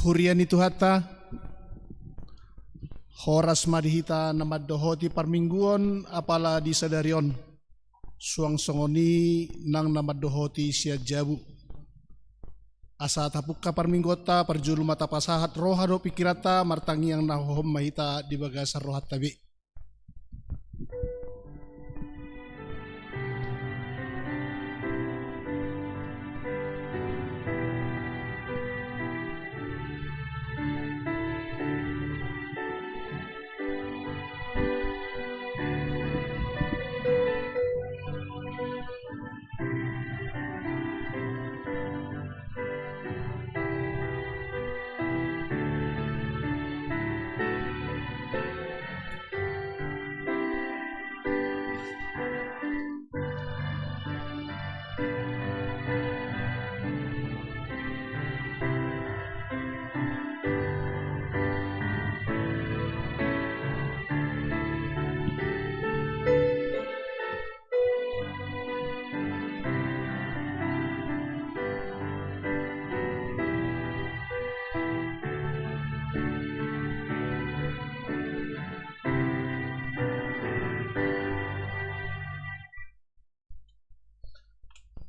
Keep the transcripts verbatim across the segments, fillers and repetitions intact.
Huria ni Tuhanta, horas ma di hita na mandohoti parmingguon apala di sadari on, suang songon i nang na mandohoti sian jabu. Asa tapungka parmingguonta, parjolo ma tapasahat roha dohot pingkiranta, martangiang na hohom ma hita di bagasan rohanta be.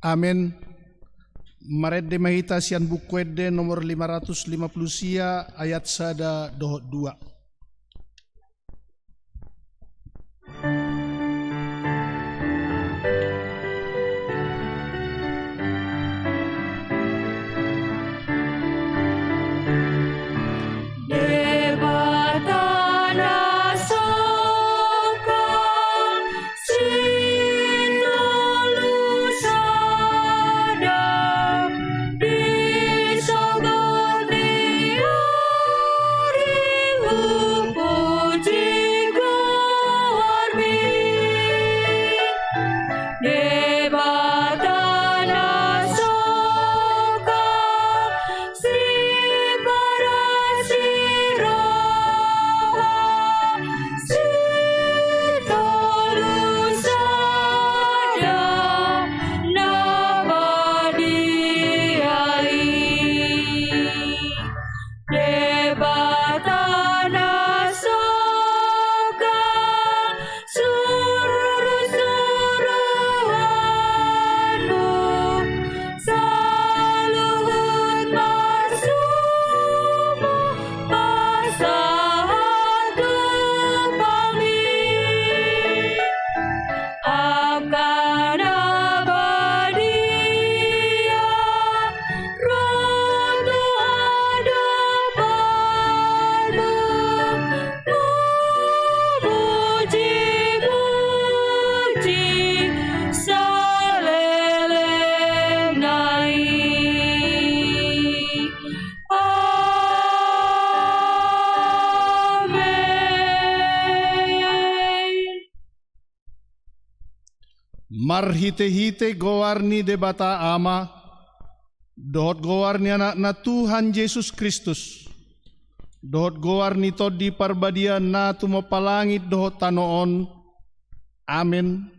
Amen. Marende ma hita sian Buku Ende nomor lima ratus lima puluh sia, ayat sada dohot dua. Debata na songkop, sitolu sada, di sogot ni ari hupuji goarmi. Debata na songkop, siparasi roha, sitolu sada, na badia i. Debata na songkop, surusuruanmu, saluhut marsumu pasahat hami. Angka na badia, ro tu adopanmu, mupujipuji saleleng na i. Amen. Marhitehite goar ni Debata Ama, dohot goar ni Anakna Tuhan Jesus Kristus, dohot goar ni Tondi Parbadia na tumompa langit dohot tano on. Amen.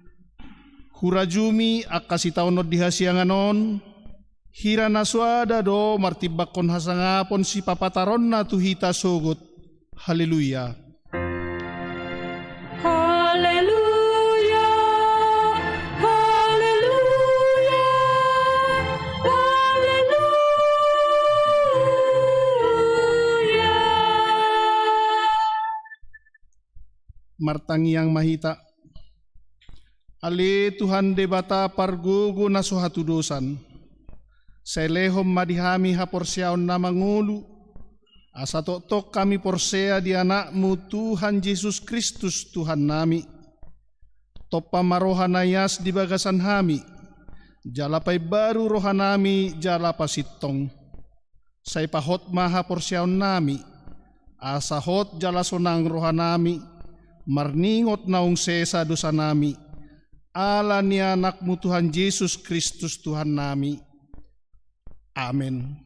Hurajumi angka sitaonon di hasiangan on, hira na soada do martimbangkon hasangapon sipapataronna tu hita sogot. Haleluya. Haleluya, haleluya, haleluya. Martangiang ma hita. Ale Tuhan Debata pargogo na so hatudosan, sai lehon ma di hami haporseaon na mangolu, asa tongtong hami porsea di Anakmu Tuhan Jesus Kristus Tuhannami. Tompa ma roha na ias di bagasan hami, jala paimbaru rohanami jala pasintong. Sai pahot ma haporseaonnami, asa hot jala sonang rohanami, marningot naung sesa dosanami, ala ni Anakmu Tuhan Jesus Kristus Tuhannami. Amen.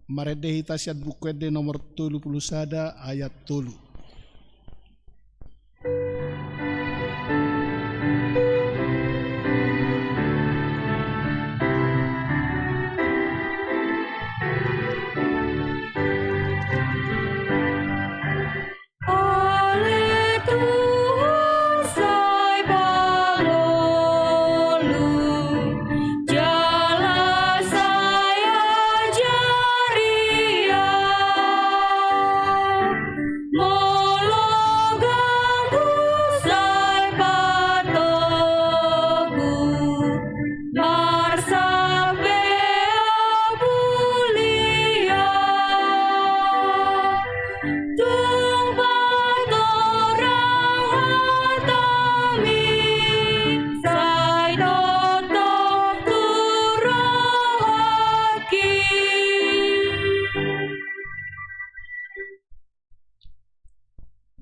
Marende hita sian Buku Ende nomor tolu pulu sada ayat tolu.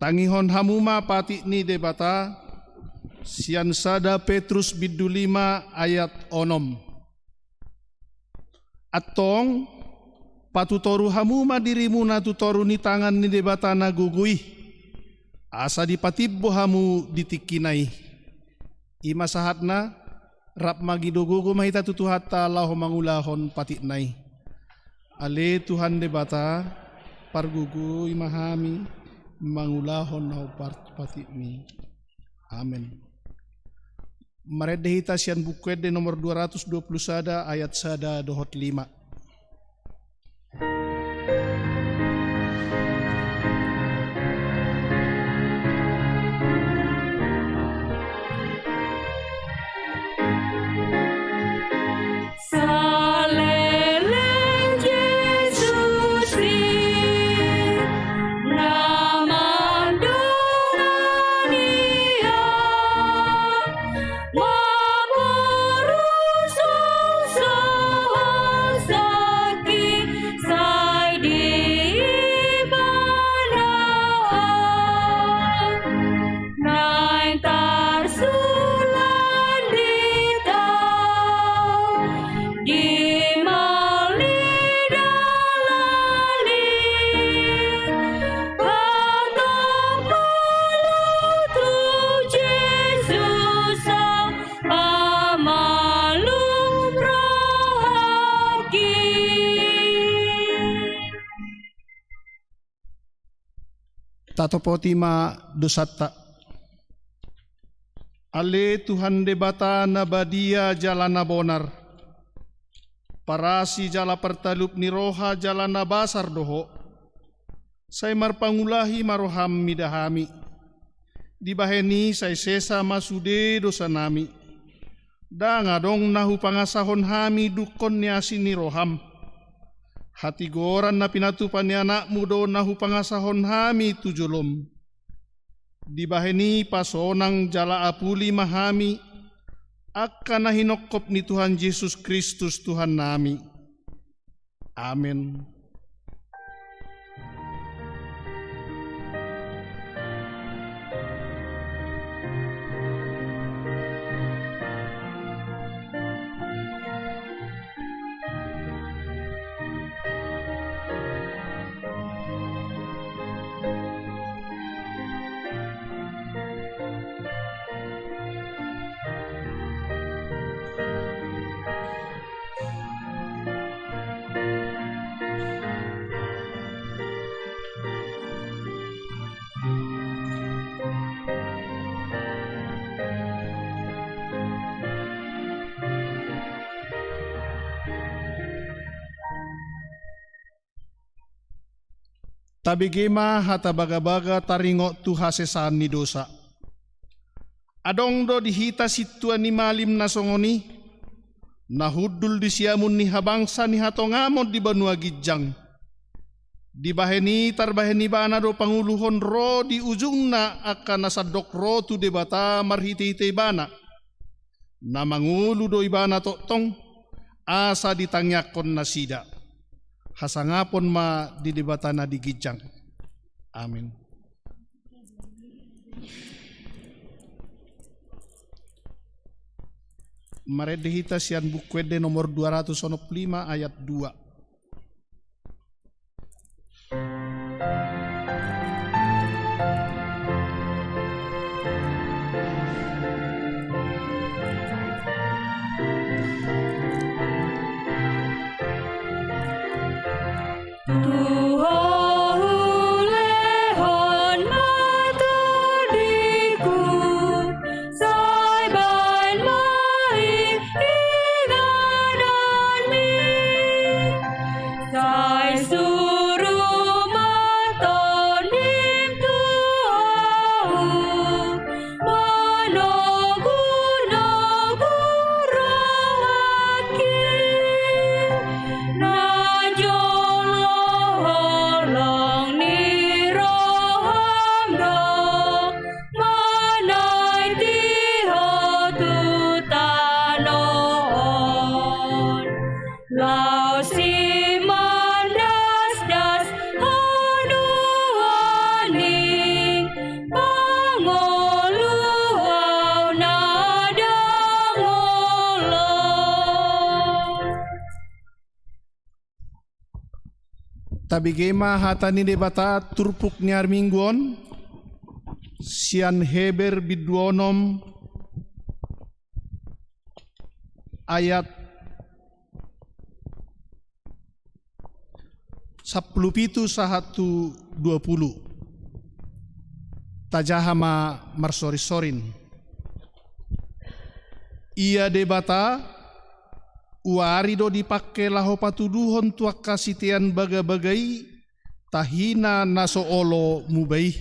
Tangihon hamu ma patik ni Debata, sian sada Petrus bindu lima ayat onom. Antong, patutoru hamu ma dirimuna tu toru ni tangan ni Debata na gogo i, asa dipatimbo hamu di tingkina i. I ma sahatna, rap mangido gogo ma hita tu Tuhanta laho mangulahon patikna i. Ale Tuhan Debata, pargogoi ma hami mangulahon na hombar tu patikmi. Amen. Marende hita sian Buku Ende nomor dua ratus dua puluh sada ayat sada dohot lima. Saleleng Jesus i na mandongani au, mamurus dosa sangkit sai di Ibana au. Naeng tarsulandit au di mali dalan i, hatop ma laho tu Jesus au, pamalum rohangki. Tatopoti ma dosanta. Ale Tuhan Debata na badia jala na bonar, parasi jala partalup ni roha jala na basar do Ho, sai marpangulahi ma roham mida hami. Dibahen i sai sesa ma sude dosanami. Ndang adong na hupangasahon hami dungkon ni asi ni roham. Hatigoran na pinatupa ni Anakmu do na hupangasahon hami tu jolom. Dibahen i pasonang jala apuli ma hami, angka na hinongkop ni Tuhan Jesus Kristus Tuhannami. Amen. Tabege ma hata bagabaga taringot tu hasesaan ni dosa. Adong do di hita sintua ni malim na songon i, na hundul di siamun ni habangsa ni hatongamon di banua ginjang. Dibahen i tarbahen ibana do panguluhon ro di ujungna angka na sandok ro tu Debata marhitehite ibana. Na mangolu do ibana tongtong, asa ditangiangkon nasida. Hasangapon ma di Debata na di ginjang. Amin. Marende hita sian Buku Ende nomor dua ratus onom pulu lima ayat dua. Tu Ho hulehon ma tondingku, sai baen ma i ingananmi. Sai suru ma Tondim tu ahu, manogunogu rohangki. Na jolo holong ni roham do manaiti ho tu tano on. Laos i mandasdas haduan ni Tabege ma hata ni Debata turpuk ni ari Minggu on, sian Heber bindu onom ayat sampulu pitu sahat tu dua pulu. Tajaha ma marsorinsorin. Ia Debata, uari do dipangke laho patuduhon tu angka sitean bagabaga i, tahina na so olo muba i.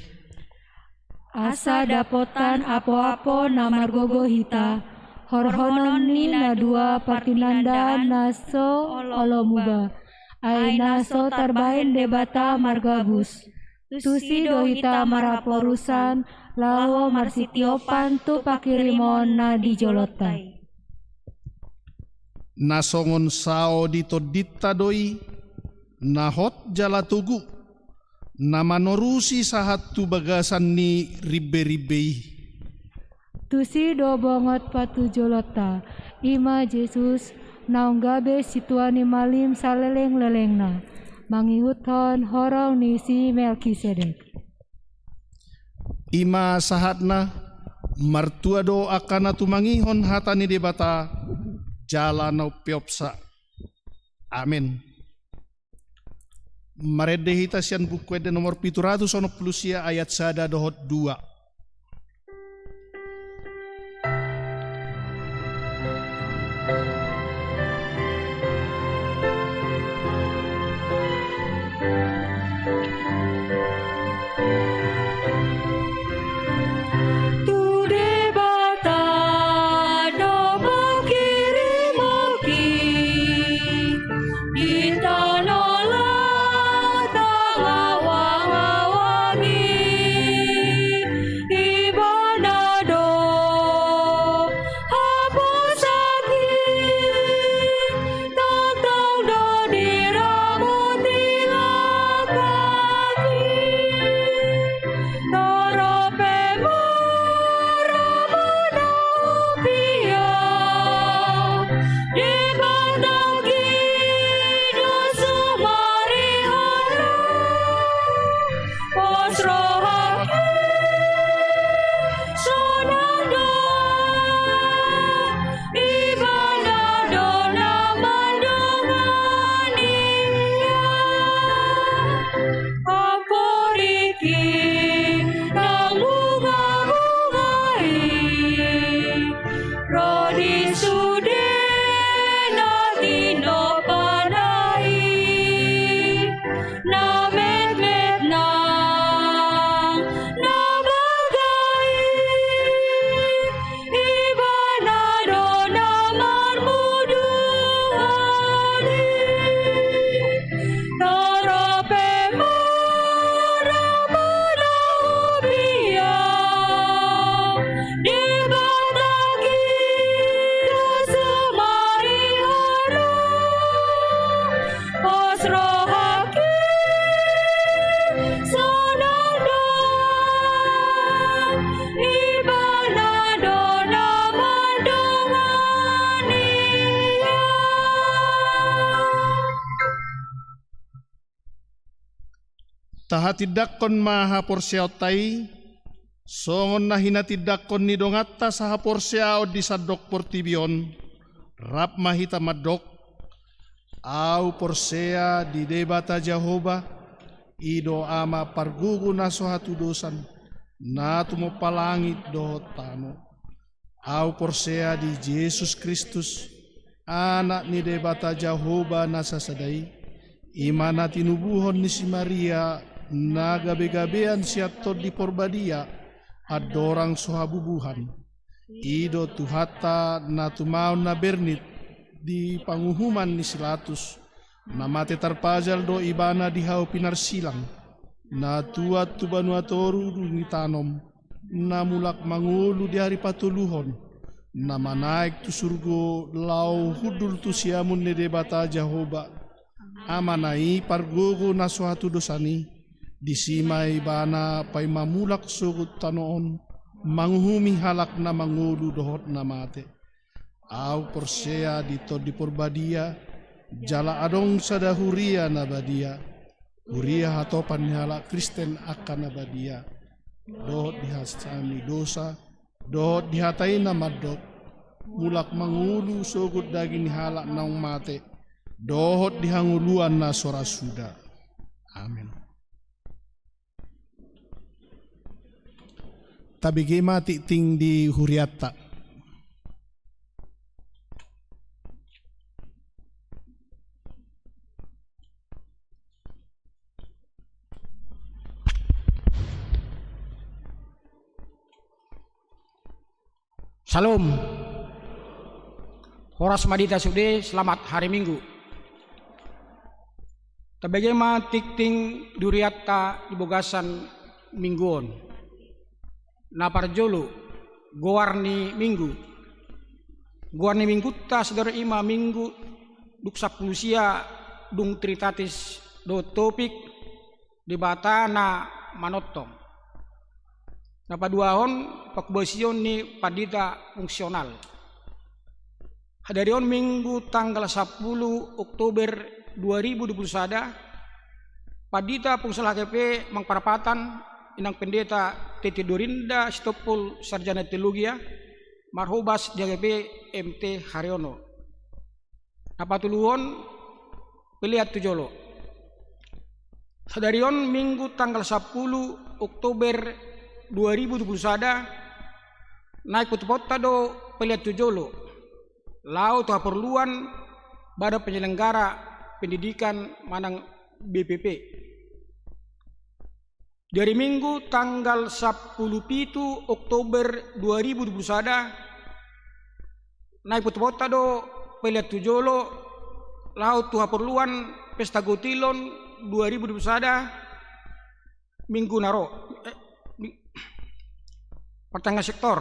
Asa dapotan apoapo na margogo hita, horhonon ni na dua partinandaan na so olo muba. Ai na so tarbahen Debata margabus. Tusi do hita marhaporusan, laho marsitiopan tu panghirimon na di jolonta i. Na songon sao di tondinta do i, na hot jala togu, na manorusi sahat tu bagasan ni rimberimbe i. Tusi do bongot patujolonta, i ma Jesus, naung gabe sintua ni malim salelenglelengna, mangihuthon horong ni si Melkisedek. I ma sahatna, martua do angka na tumangihon hata ni Debata, jala na umpeopsa. Amen. Marende hita sian Buku Ende nomor pitu ratus onom pulu sia ayat sada dohot dua. Tu Debata do panghirimon i, di tano las tangawangawang i, Ibana do haposan i, tongtong do diramoti laklak i. Torop pe mura muna upiang, Debata i do sumarihara. Pos rohangki sonang do, Ibana do na mandongani. Amporiki nang bungabunga i, ro di sude na tinopa na i, na metmet nang na balga i. Ibana do na marmuduan i. Torop pe mura muna upiang, Debata i do sumarihara. Pos rohangki sonang do, Ibana do na mandongani. Tahatindangkon ma haporseaonta i, songon na hinatindangkon ni donganta sahaporseaon di sandok portibi on, rap ma hita mandok: Ahu porsea di Debata Jahowa, i do Ama pargogo na so hatudosan, na tumompa langit dohot tano. Ahu porsea di Jesus Kristus, Anak ni Debata Jahowa na sasada i, i ma na tinubuhon ni si Maria, na gabegabean sian Tondi Porbadia, andorang so habubuhan. I do Tuhanta na tumaon na bernit di panguhuman ni si Latus, na mate tarpajal do Ibana di hau pinarsilang, na tuat tu banua toru dung ditanom, na mulak mangolu di ari patoluhon, na manaek tu surgo laho hundul tu siamun ni Debata Jahowa, Amana i pargogo na so hatudosan i. Disi ma Ibana paima mulak sogot tano on, manguhumi halak na mangolu dohot na mate. Ahu porsea di Tondi Porbadia, jala adong sada huria na badia. huria hatopan ni halak Kristen angka na badia, dohot di hasami dosa, dohot di hata i na mandok, mulak mangolu sogot daging ni halak naung mate, dohot di hangoluan na so ra suda. Amen. Tabege ma tingting di hurianta. Syalom. Horas ma di hita sude, selamat hari Minggu. Tabege ma tingting di hurianta di bagasan Minggu on. Na parjolo, goar ni Minggu. Goar ni Minggunta sadari on i ma Minggu dung sampulu sia, dung Trinitatis dohot topik Debata na manongtong. Na paduahon, pangkobasion ni pandita fungsional. Sadari on Minggu tanggal sampulu Oktober dua ribu dua puluh sada, pandita fungsional H K B Mampang Perapatan, Inang Pendeta Tete Dorinda Sitompul, sarjana teologia, marhobas di H K B M T Haryono. Na patoluhon, pelean tu jolo. Sadari on Minggu tanggal sampulu Oktober dua ribu dua puluh sada, naeng patupaonta do pelean tu jolo laho tu haporluan Badan Penyelenggara Pendidikan manang B P P. Di ari Minggu tanggal sampulu pitu Oktober dua ribu dua puluh sada, naeng patupaonta do pelean tu jolo laho tu haporluan Pesta Gotilon dua ribu dua puluh sada, Minggu na ro, eh, mi-, pertengahan sektor.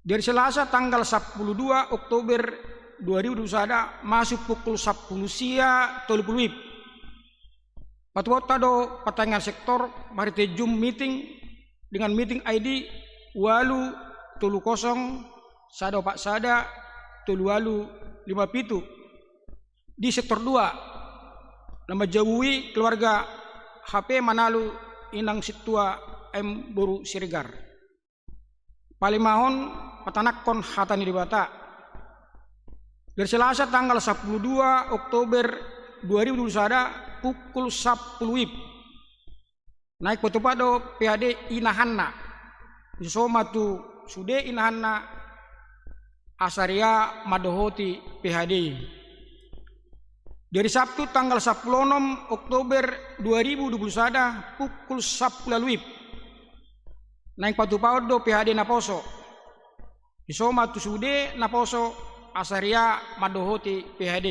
Di ari Selasa tanggal sampulu dua Oktober dua ribu dua puluh sada, masuk pukul sampulu sia tolu pulu WIB. Patupaonta do pertengahan sektor marhite Zoom meeting dengan meeting I D ualu tolu kosong sada opat sada tolu ualu lima pitu. Di sektor dua, na manjaui keluarga H P Manalu, Inang Sintua M Boru Siregar. Palimahon, patanangkon hata ni Debata. Di ari Selasa tanggal sampulu dua Oktober dua ribu dua puluh sada, pukul sampulu WIB, naeng patupa do P H D inahanna. Disoso ma tu sude inahanna asa rea mandohoti P H D. Di ari Sabtu tanggal sampulu onom Oktober dua ribu dua puluh sada, pukul sampulu ualu WIB, naeng patupaon do P H D naposo. Disoso ma tu sude naposo asa rea mandohoti P H D.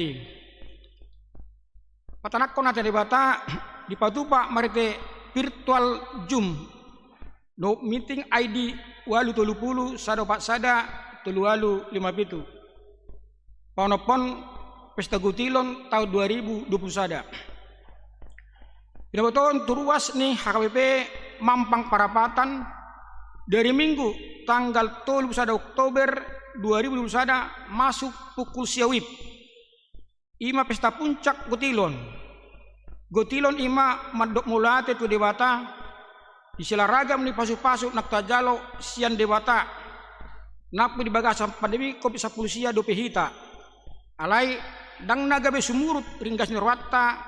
Patanangkon hata ni Debata dipatupa marhite virtual Zoom dohot meeting I D ualu tolu pulu sada opat sada tolu ualu lima pitu. Panompon Pesta Gotilon taon dua ribu dua puluh sada. Pinabotohon tu ruas ni H K B P Mampang Parapatan, di ari Minggu tanggal tolu pulu sada Oktober dua ribu dua puluh sada, masuk pukul sia WIB. I ma pesta puncak Gotilon. Gotilon i ma mandok mauliate tu Debata di sela ragam ni pasupasu naung tajalo sian Debata, nang pe di bagasan pandemi Covid sampulu sia dope hita. Alai ndang na gabe sumurut ringgas ni rohanta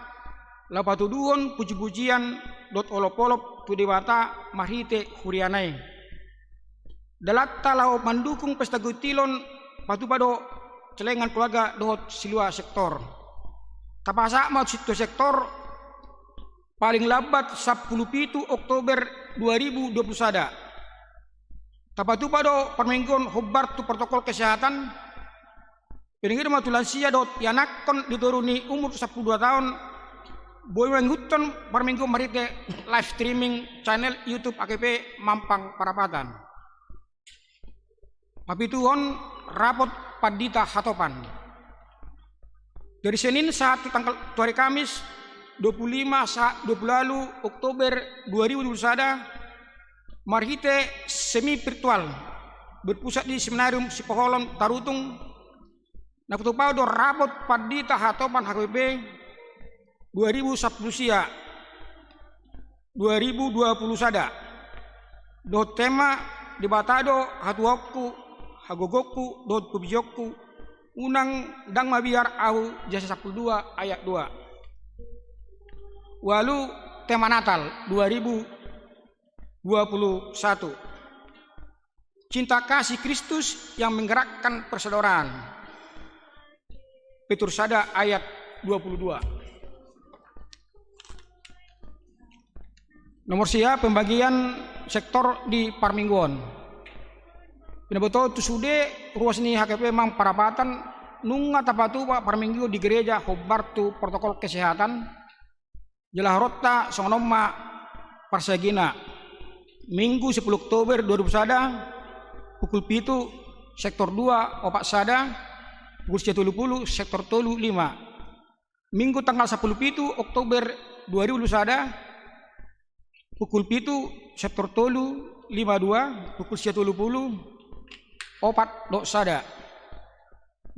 laho patuduhon pujipujian dohot olopolop tu Debata marhite huriana i. Dalanta laho mandukung Pesta Gotilon patupa do celengan keluarga dohot silua sektor. Tapasahat ma tu sintua sektor paling lambat sampulu pitu Oktober dua ribu dua puluh sada. Tapatupa do parmingguon hombar tu protokol kesehatan. Pinangido ma tu lansia dohot ianakhon di toru ni umur sampulu dua taon, boi mangihuthon parmingguon marhite live streaming channel YouTube H K B P Mampang Parapatan. Papituhon, rapot pandita hatopan. Dari Senin sahat tu tanggal, tu hari Kamis, dua puluh lima sahat dua puluh ualu Oktober dua ribu dua puluh sada, marhite semi virtual, berpusat di Seminarium Sipoholon Tarutung, na patupahon do rapot pandita hatopan H K B P, dua ribu sampulu sia, dua ribu dua pulu sada. Dohot tema: Debata do hatuaonku, hagogoonku dohot pubijionku, unang, ndang mabiar ahu, Jesaya sampulu dua ayat dua. Ualu, tema Natal dua ribu dua pulu satu: Cinta kasih Kristus yang menggerakkan persaudaraan. Petrus sada ayat dua pulu dua. Nomor sia, pembagian sektor di parmingguon. Pinabotohon tu sude, ruas ni H K P M Parapatan nunga tapatupa parmingguon di gereja hombar tu protokol kesehatan. Jala huroha songon on ma parsiagionna: Minggu sampulu Oktober dua ribu sada, pukul pitu, sektor dua, opat sada, pukul sia tolu pulu, sektor tolu, lima. Minggu tanggal sampulu pitu Oktober dua ribu dua pulu sada, pukul pitu, sektor tolu, lima dua, pukul sia tolu pulu, opat dohot sada.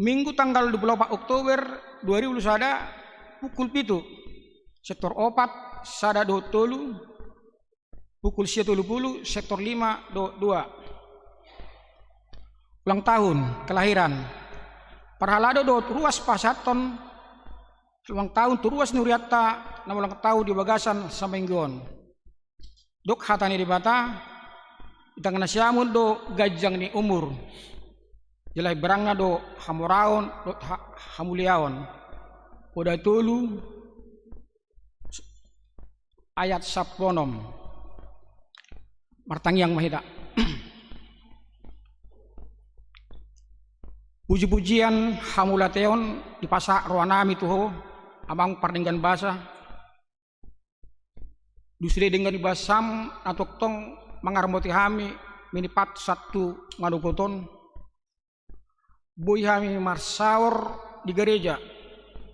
Minggu tanggal dua pulu opat Oktober dua ribu dua pulu sada, pukul pitu, sektor opat, sada dohot tolu, pukul sia tolu pulu, sektor lima dohot dua. Ulang tahun, kelahiran. Parhalado dohot ruas pasahathon ulang tahun tu ruas ni hurianta na ulang tahun di bagasan saminggu on. Dok hata ni Debata: Di tangan na siamun do ganjang ni umur, jala imberangna do hamoraon dohot ha-, hamuliaon. Poda tolu ayat sampulu onom. Martangiang ma hita. Puji-pujian, hamauliateon dipasahat rohanami tu Ho, Amang Pardenggan Basa. Di sude denggan ni basam na tongtong mangaramoti hami, minipat sahat tu manogot on. Boi hami marsaor di gareja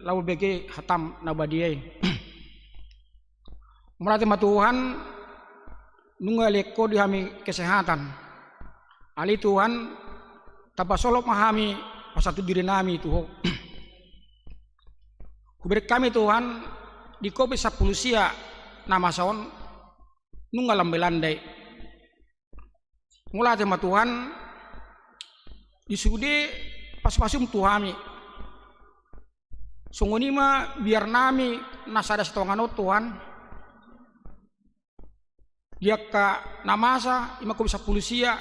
laho mambege hatam na badia i. Mauliate ma Tuhan, nunga lehon Ho di hami kesehatan. Alai Tuhan, tapasolhot ma hami pasahathon dirinami tu Ho. Hubereng hami Tuhan, di covid sampulu sia na masa on, nunga lam melandai. Mauliate ma Tuhan, di sude pasu-pasum tu hami. Songon i ma biarnami na sada sitonga on Tuhan. Di angka na masa, i ma covid sampulu sia,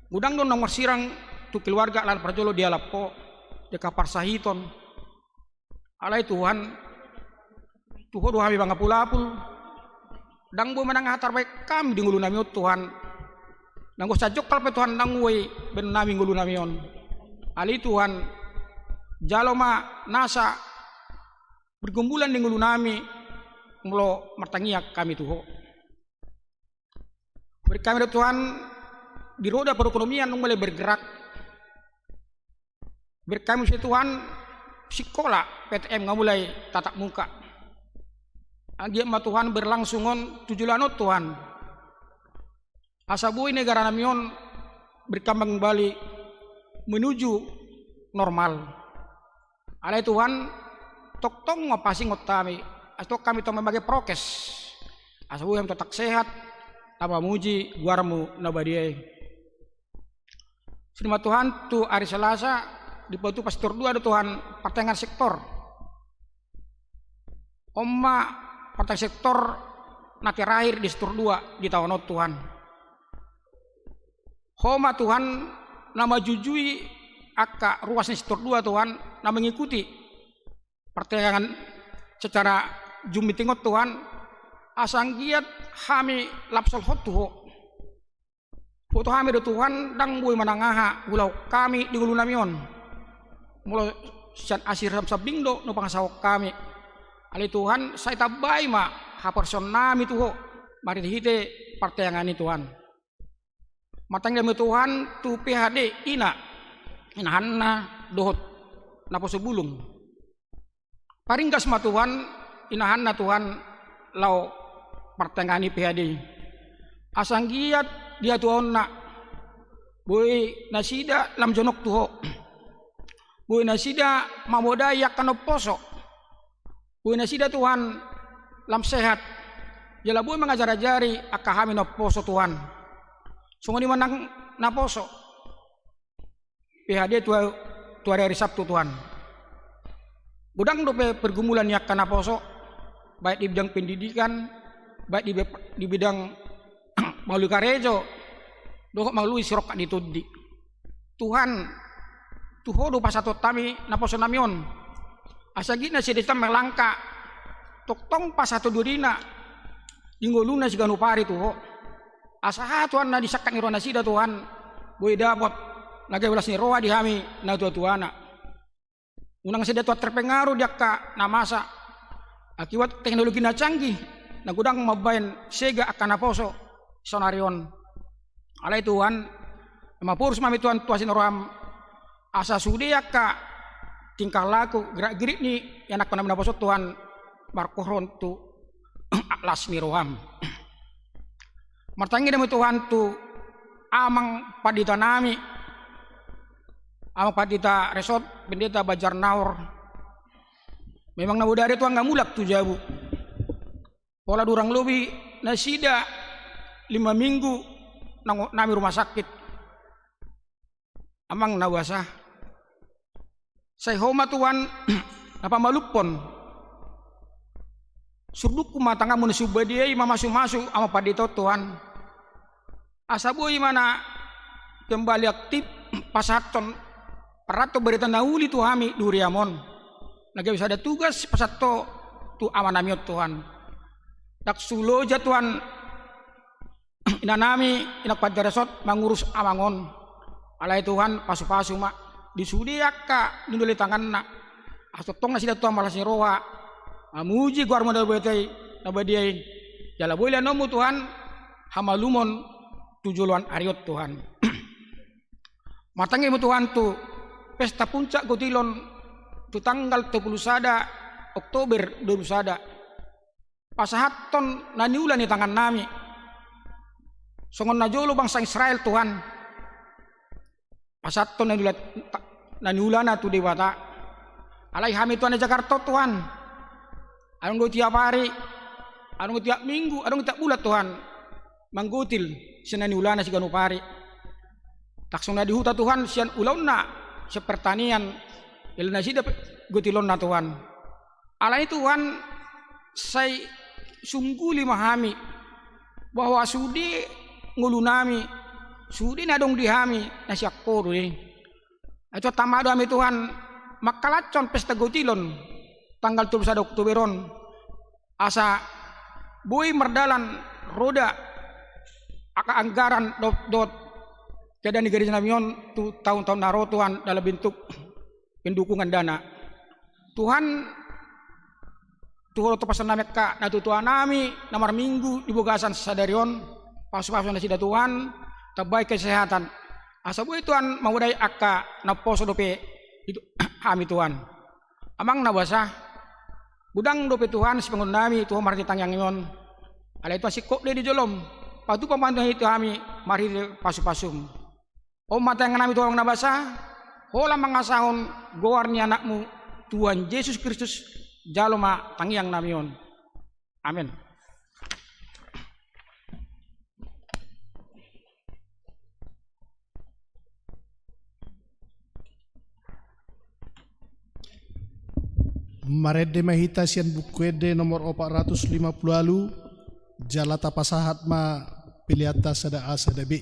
godang do na marsirang tu keluarga, alana parjolo dialap Ho, di angka parsahiton. Alai Tuhan, tu Ho do hami mangapul-apul. Ndang boi manang aha tarbahen hami di ngolunami on Tuhan. Nanggo sajokkal pe Tuhan ndang boi bahenonnami ngolunami on. Alai Tuhan, jalo ma nasa pergumulan di ngolunami, molo martangiang hami tu Ho. Hubereng hami do Tuhan, di roda perekonomian nunga mulai bergerak. Hubereng hami muse Tuhan, sikola, P T M nunga mulai tatap muka. Anggiat ma Tuhan berlangsung on tu joloan on Tuhan. Asa boi negaranami on berkembang kembali menuju normal. Alai Tuhan, tongtong ma pasingot hami, asa tong hami tong mamage prokes. Asa boi hami tongtong sehat, laho mamuji goarmu na badia i. Songon i ma Tuhan, tu ari Selasa, dipatupa sektor dua do Tuhan, partengahan sektor. On ma partengahan sektor na terakhir di sektor dua di taon on Tuhan. Ho ma Tuhan na manjujui angka ruas ni sektor dua Tuhan, na mengikuti partengahan secara Zoom meeting on Tuhan, asa anggiat hami lam solhot tu Ho. Huboto hami do Tuhan, ndang boi manang aha huulahon hami di ngolunami on. Molo sian asi ro sambing do na hupangasahon hami. Alai Tuhan, sai tambai ma haporseaonnami tu Ho, marhite-hite partengahan i Tuhan. Martangiang ma Tuhan tu P H D ina, inahanna dohot naposo bulung. Paringgas ma Tuhan, inahanna Tuhan, laho partengahan i P H D i. Asa anggiat di hatuaonna, boi nasida lam jonok tu Ho. Boi nasida mamodai angka na umposo. Boi nasida Tuhan lam sehat, jala boi mangajar-ajari angka hami naposo Tuhan. Songon i ma nang naposo P H D tu, tu ari-ari Sabtu Tuhan. Godang dope pergumulan ni angka naposo, baik di bidang pendidikan, baik di be-, di bidang mangului karejo, dohot mangului sirongkap ni tondi. Tuhan, tu Ho do pasahathon hami naposo nami on. Asa gitna sede tambah langka, tongtong pasahathon dodina di ngoluna siganup ari tu Ho. Asa aha Tuhan na disangkap ni roha nasida Tuhan, boi dapot na gabe las ni roha di hami natua-tuana. Unang sede Tuhan terpengaruh di angka na masa akibat teknologi na canggih, na godang mambahen sega angka naposo saonari on. Alai Tuhan, maporus ma hami Tuhan tu asi ni roham, asa sude angka tingkah laku gerak-gerik ni ianakkon nami naposo Tuhan, margokhon tu las ni roham. Martangiang do hami Tuhan tu amang pandita nami, amang pandita Resort, Pendeta Banjar Nahor. Memang na bodari Tuhan nga mulak tu jabu. Pola durang lobi nasida lima minggu nangot nami rumah sakit. Amang na basa, sai Ho ma Tuhan na pamalumhon. Surdukku ma tanganmu na sumbadia i mamasu-masu amang pandita on Tuhan. Asa boi ma na kembali aktif pasahathon, paranto barita na uli tu hami di huriam on. Na gabe sada tugas pasahat Ho tu amang nami on Tuhan. Ndang suloja Tuhan inanami, inang pandita Resort mangurus amang on. Alai Tuhan, pasu-pasu ma di sude angka nundulan ni tanganna. Asa tongtong nasida Tuhan marlas ni roha, mamuji goarmu na badia i, na badia i. Jala boi lehononmu Tuhan hamalumon tu joloan ari on Tuhan. Martangiang ma Tuhan tu pesta puncak gotilon tu tanggal dua puluh sada Oktober dua ribu sada. Pasahathon na niula ni tangan nami. Songon na jolo bangsa Israel Tuhan. Pasahathon na niula, na niulana tu Debata. Alai hami Tuhan di Jakarta Tuhan. Adong do tiap ari, adong do tiap minggu, adong do tiap bulan Tuhan. Manggotil sian na niulana siganup ari. Ndang songon na di huta Tuhan sian ulaonna, sian pertanian, ila nasida pe gotilonna Tuhan. Alai Tuhan, sai sungguli ma hami, bahwa sude ngolu nami, sude na adong di hami, na sian Ho do i. Ai Tuhan, tama do hami Tuhan, mangkalashon pesta gotilon, tanggal dua puluh sada Oktober on, asa boi mardalan roda angka anggaran dohot, dohot keadaan ni gereja nami on tu tahun-tahun na ro Tuhan dalam bentuk pendukungan dana. Tuhan, tu Ho do topasan nami angka natua-tua nami na marminggu di bagasan sadari on, pasu-pasu nasida Tuhan, tambai kesehatan. Asa boi Tuhan mamodai angka naposo dope hami Tuhan. Amang na basa, godang dope Tuhan sipanganon nami tu Ho marhite tangiang nami on. Alai Tuhan singkop do i di jolom, patupa ma Tuhan i tu hami marhite pasu-pasum. On ma tangiang nami tu Ho amang na basa, holan mangasahon goar ni anakmu Tuhan Jesus Kristus, jalo ma tangiang nami on. Amen. Marende ma hita sian Buku Ende nomor opat ratus lima puluh ualu, jala tapasahat ma peleanta sada A sada B.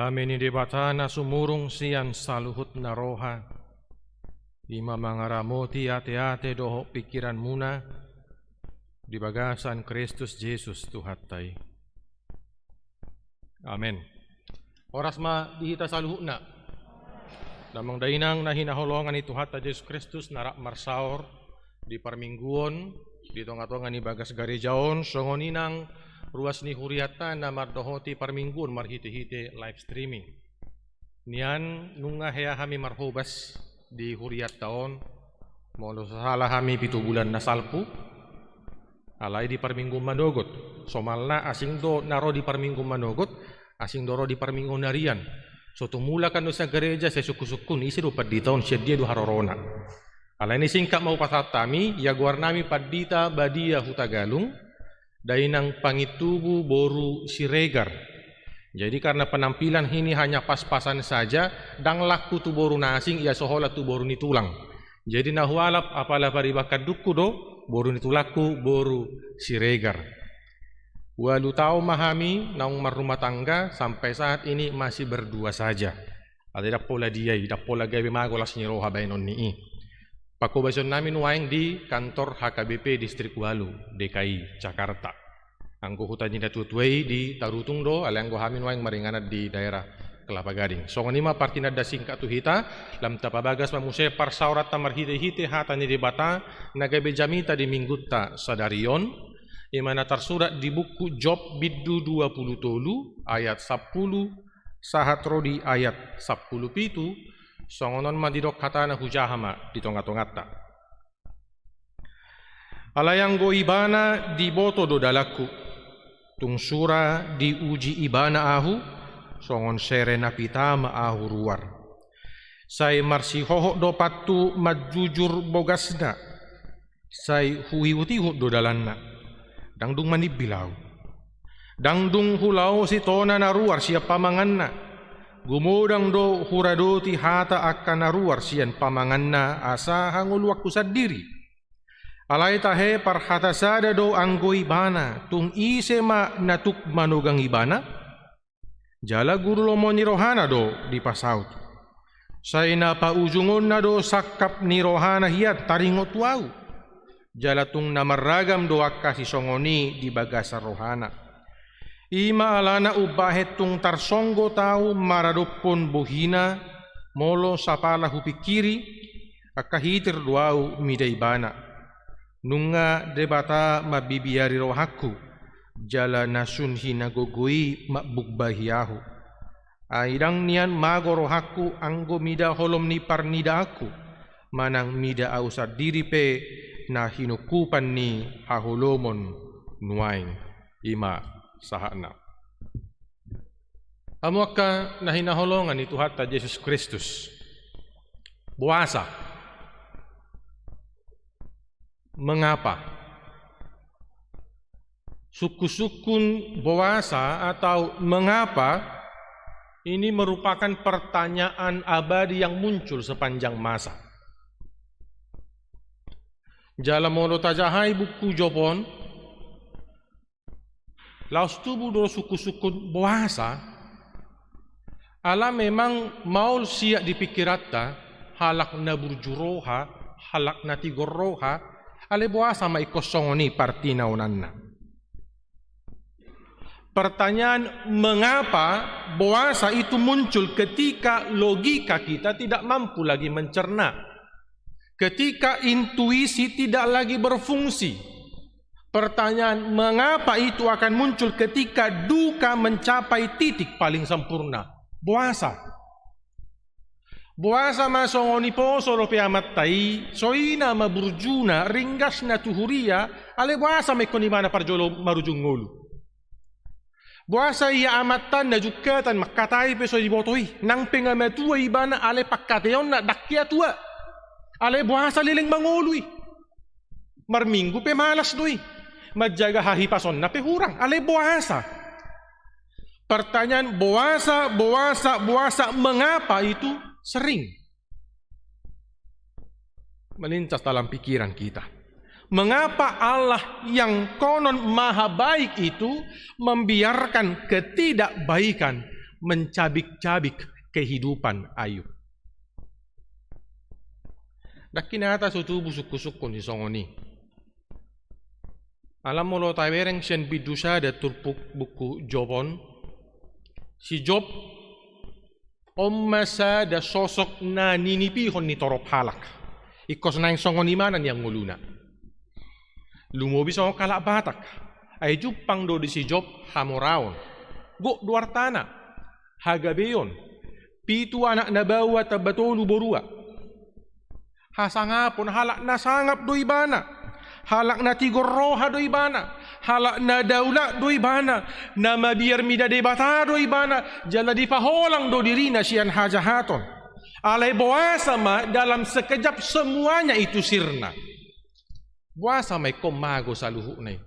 Dame ni Debata na sumurung sian saluhut na roha, i ma mangaramoti ateate dohot pingkiranmuna di bagasan Kristus Jesus Tuhanta i. Amen. Horas ma di hita saluhutna. Damang dainang na hinaholongan ni Tuhanta Jesus Kristus na rap marsaor di parmingguon di tongatonga ni bagas gareja on, songon i nang ruas ni hurianta na mandohoti parmingguon marhitehite live streaming. Nian nunga hea hami marhobas di hurianta on, molo so sala hami pitu bulan na salpu, alai di parmingguon manogot. Somalna asing do na ro di parmingguon manogot, asing do ro di parmingguon harian. So tumulak annon sian gareja, sai sungkunsungkun ise do pandita on, sian dia do harorona. Alani i singkat ma hupasahat hami, ia goarnami Pandita Badia Hutagalung, dainang Pangintubu boru Siregar. Jadi karena penampilan ini hanya pas-pasan saja, ndang laku tu boru na asing, ia so holan tu boru ni tulang. Jadi na hualap apala paribakan dungku do, boru ni tulangku boru Siregar. Ualu taon ma hami naung marrumah tangga, sampai saat ini masih berdua saja. Alai ndang pola dia i, ndang pola gabe mago las ni roha baenon ni i. Panghobasion nami nuaeng di kantor H K B P Distrik Ualu, D K I, Jakarta. Anggo huta ni natuatua i di Tarutung do, alai anggo hami nuaeng maringanan di daerah Kelapa Gading. Songon i ma partinanda singkat tu hita, lam tapabagas ma muse parsaoranta marhitehite hata ni Debata na gabe jamita di minggunta sadari on, i ma na tarsurat di buku Job bindu dua pulu tolu ayat sampulu sahat ro di ayat sampulu pitu, songon on ma didok hatana, hujaha ma di tongatonganta. Alai anggo Ibana diboto do dalanku, tung sura diuji Ibana ahu, songon sere na pita ma ahu ruar. Sai marsihohot do pattu manjujur bogasna, sai huihutihut do dalanna. Ndang dung manimbil ahu. Ndang dung hulaosi tona na ruar sian pamanganna. Gumodang do huradoti hata angka na ruar sian pamanganna asa hangoluanku sandiri. Alai tahe parhata sada do anggo Ibana, tung ise ma na tuk manogang Ibana? Jala guru lomo ni rohana do dipasaut. Sai na paujungonna do sangkap ni rohana hian taringot tu ahu. Jala tung na marragam do angka sisongon i di bagasan rohana. I ma alana umbahen tung tarsonggot ahu maradophon bohina, molo sapala hupingkiri, angka hitir do ahu mida Ibana. Nunga Debata mambibiari rohangku, jala na sun hinagogo i mambungbahi ahu. Ai ndang nian mago rohangku anggo mida holom ni parnidaanku, manang mida ahu sandiri pe na hinungkupan ni haholomon nuaeng. I ma sahatna. Hamu angka na hinaholongan ni Tuhanta Jesus Kristus. Boasa? Mengapa? Sungkunsungkun boasa atau mengapa ini merupakan pertanyaan abadi yang muncul sepanjang masa. Jala molo tajahai buku Job on, laos tubu do sungkunsungkun boasa, ala memang maol siat di pingkiranta, halak na burju roha, halak na tigor roha, alai boasa ma ingkon songon i partinaonanna. Pertanyaan mengapa, boasa itu muncul ketika logika kita tidak mampu lagi mencerna. Ketika intuisi tidak lagi berfungsi. Pertanyaan mengapa itu akan muncul ketika duka mencapai titik paling sempurna. Boasa? Boasa ma songon i poso dope amanta i, so ina ma burjuna, ringgasna tu huria, alai boasa ma ingkon ibana parjolo marujung ngolu? Boasa ia amanta na jungkatan mangkatai pe so diboto i, nang pe nga matua ibana alai pangkataionna ndang hea tua. Alai boasa leleng mangolu i? Marminggu pe malas do i. Manjaga hahipasonna pe hurang. Alai boasa? Pertanyaan boasa, boasa, boasa, mengapa itu sering melintas dalam pikiran kita. Mengapa Allah yang konon maha baik itu membiarkan ketidakbaikan mencabik-cabik kehidupan Ayub. Ndang hinata so tubu sungkun-sungkun sisongon i. Ala molo tabereng sian bindu sada turpuk buku Job on, si Job on ma sada sosok na ninipihon ni torop halak. Ingkon naeng songon i ma na nian ngoluna. Lumobi songon halak Batak. Ai jumpang do di si Job hamoraon. Gok do artana. Hagabeon. Pitu anak na baoa tamba tolu borua. Hasangapon, halak na sangap do ibana. Halak na tigor roha do ibana. Halak na daulat do ibana. Na mabiar mida Debata do ibana. Jala dipaholang do dirina sian hajahaton. Alai boasa ma dalam sekejap semuanya itu sirna. Boasa ma ingkon mago saluhutna i.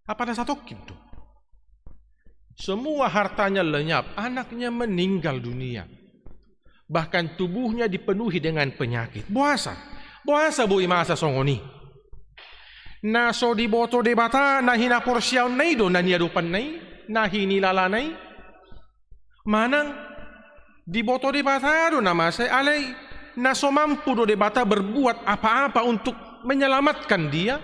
Apa na satongkin do. Semua hartanya lenyap, anaknya meninggal dunia. Bahkan tubuhnya dipenuhi dengan penyakit. Boasa? Boasa boi masa songon i? Na so diboto Debata na hinaporseaonna i do na niadopanna i, na hinilalana i? Manang diboto Debata do na masa i, alai na so mampu do Debata berbuat apa-apa untuk menyelamatkan dia?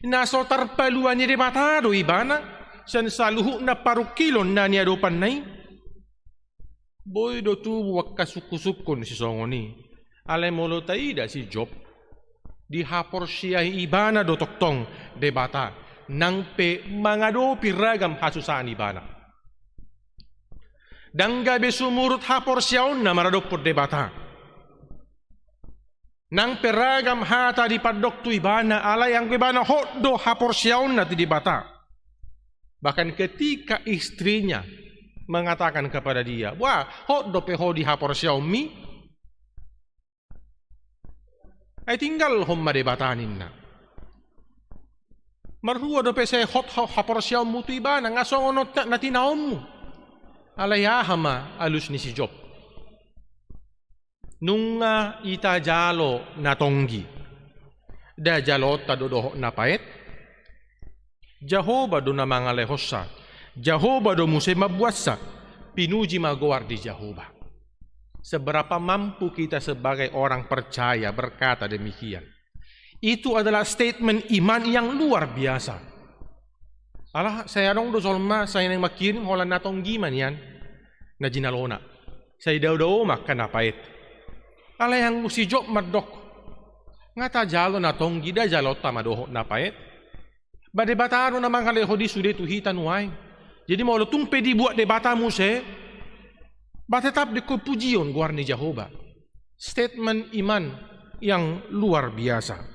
Na so tarpalua ni Debata do ibana sian saluhutna parungkilon na niadopanna i? Boi do tubu angka sungkun-sungkun sisongon i. Alai molo taida si Job, dihaporseai ibana do tongtong Debata nang pe mangadopi ragam hasusaan ibana. Ndang gabe sumurut haporseaonna maradophon Debata. Nang pe ragam hata dipandok tu ibana, alai anggo ibana hot do haporseaonna tu Debata. Bahkan ketika istrinya mengatakan kepada dia, "Wah, hot dope ho di haporseaonmi. Ai tinggalhon ma Debata," ninna. "Marhua dope sai hot ho haporseaonmu tu ibana, nga songon on na tinaonmu." Alai aha ma alus ni si Job? Nunga ita jalo na tonggi. Nda jaloonta do dohot na paet. Jahowa do na mangalehonsa. Jahowa do muse mambuatsa. Pinuji ma goar ni Jahowa. Seberapa mampu kita sebagai orang percaya berkata demikian? Itu adalah statement iman yang luar biasa. Ala sai adong do jolma sai naeng mangkirim holan na tonggi ma nian na jinalona. Sai daodao ma angka na paet. Alai anggo si Job mandok, nga tajalo na tonggi, nda jaloonta ma dohot na paet. Ba Debata do na mangalehon i sude tu hita nuaeng. Jadi molo tung pe dibuat Debata muse, ba tetap do ingkon pujion goar ni Jahowa. Statement iman yang luar biasa.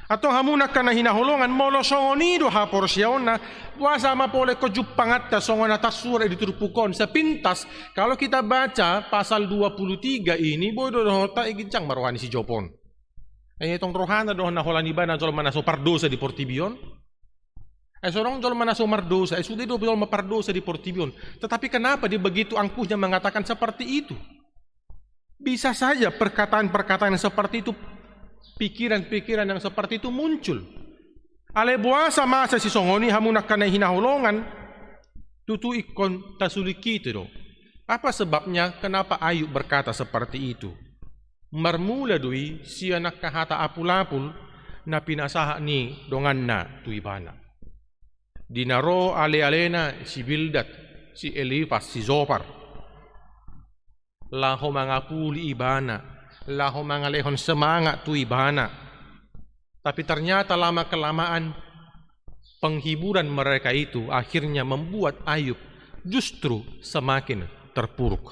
Antong hamu angka na hinaholongan, molo songon i do haporseaonna, boasa ma pola ingkon jumpanganta songon na tarsurat di turpuk on? Sepintas, kalau kita baca pasal dua puluh tiga ini, boi do dohononta i ginjang ma roha ni si Job on. Ai tong rohana do na holan ibana jolma na so pardosa di portibi on. Ai so adong jolma na so mardosa, ai sude do jolma pardosa di portibi on. Tetapi kenapa dia begitu angkuhnya mengatakan seperti itu? Bisa saja perkataan-perkataan yang seperti itu, pikiran-pikiran yang seperti itu muncul. Alai boasa masa sisongon i, hamu angka na hinaholongan? Tutu ingkon tasulingkiti do. Apa sebabnya kenapa Ayub berkata seperti itu? Marmula do i sian angka hata apul-apul na pinasahat ni donganna tu ibana. Di na ro ale-alena si Bildad, si Elifas, si Zofar, laho mangapuli ibana, laho mangalehon semangat tu ibana. Tapi ternyata lama-kelamaan penghiburan mereka itu akhirnya membuat Ayub justru semakin terpuruk.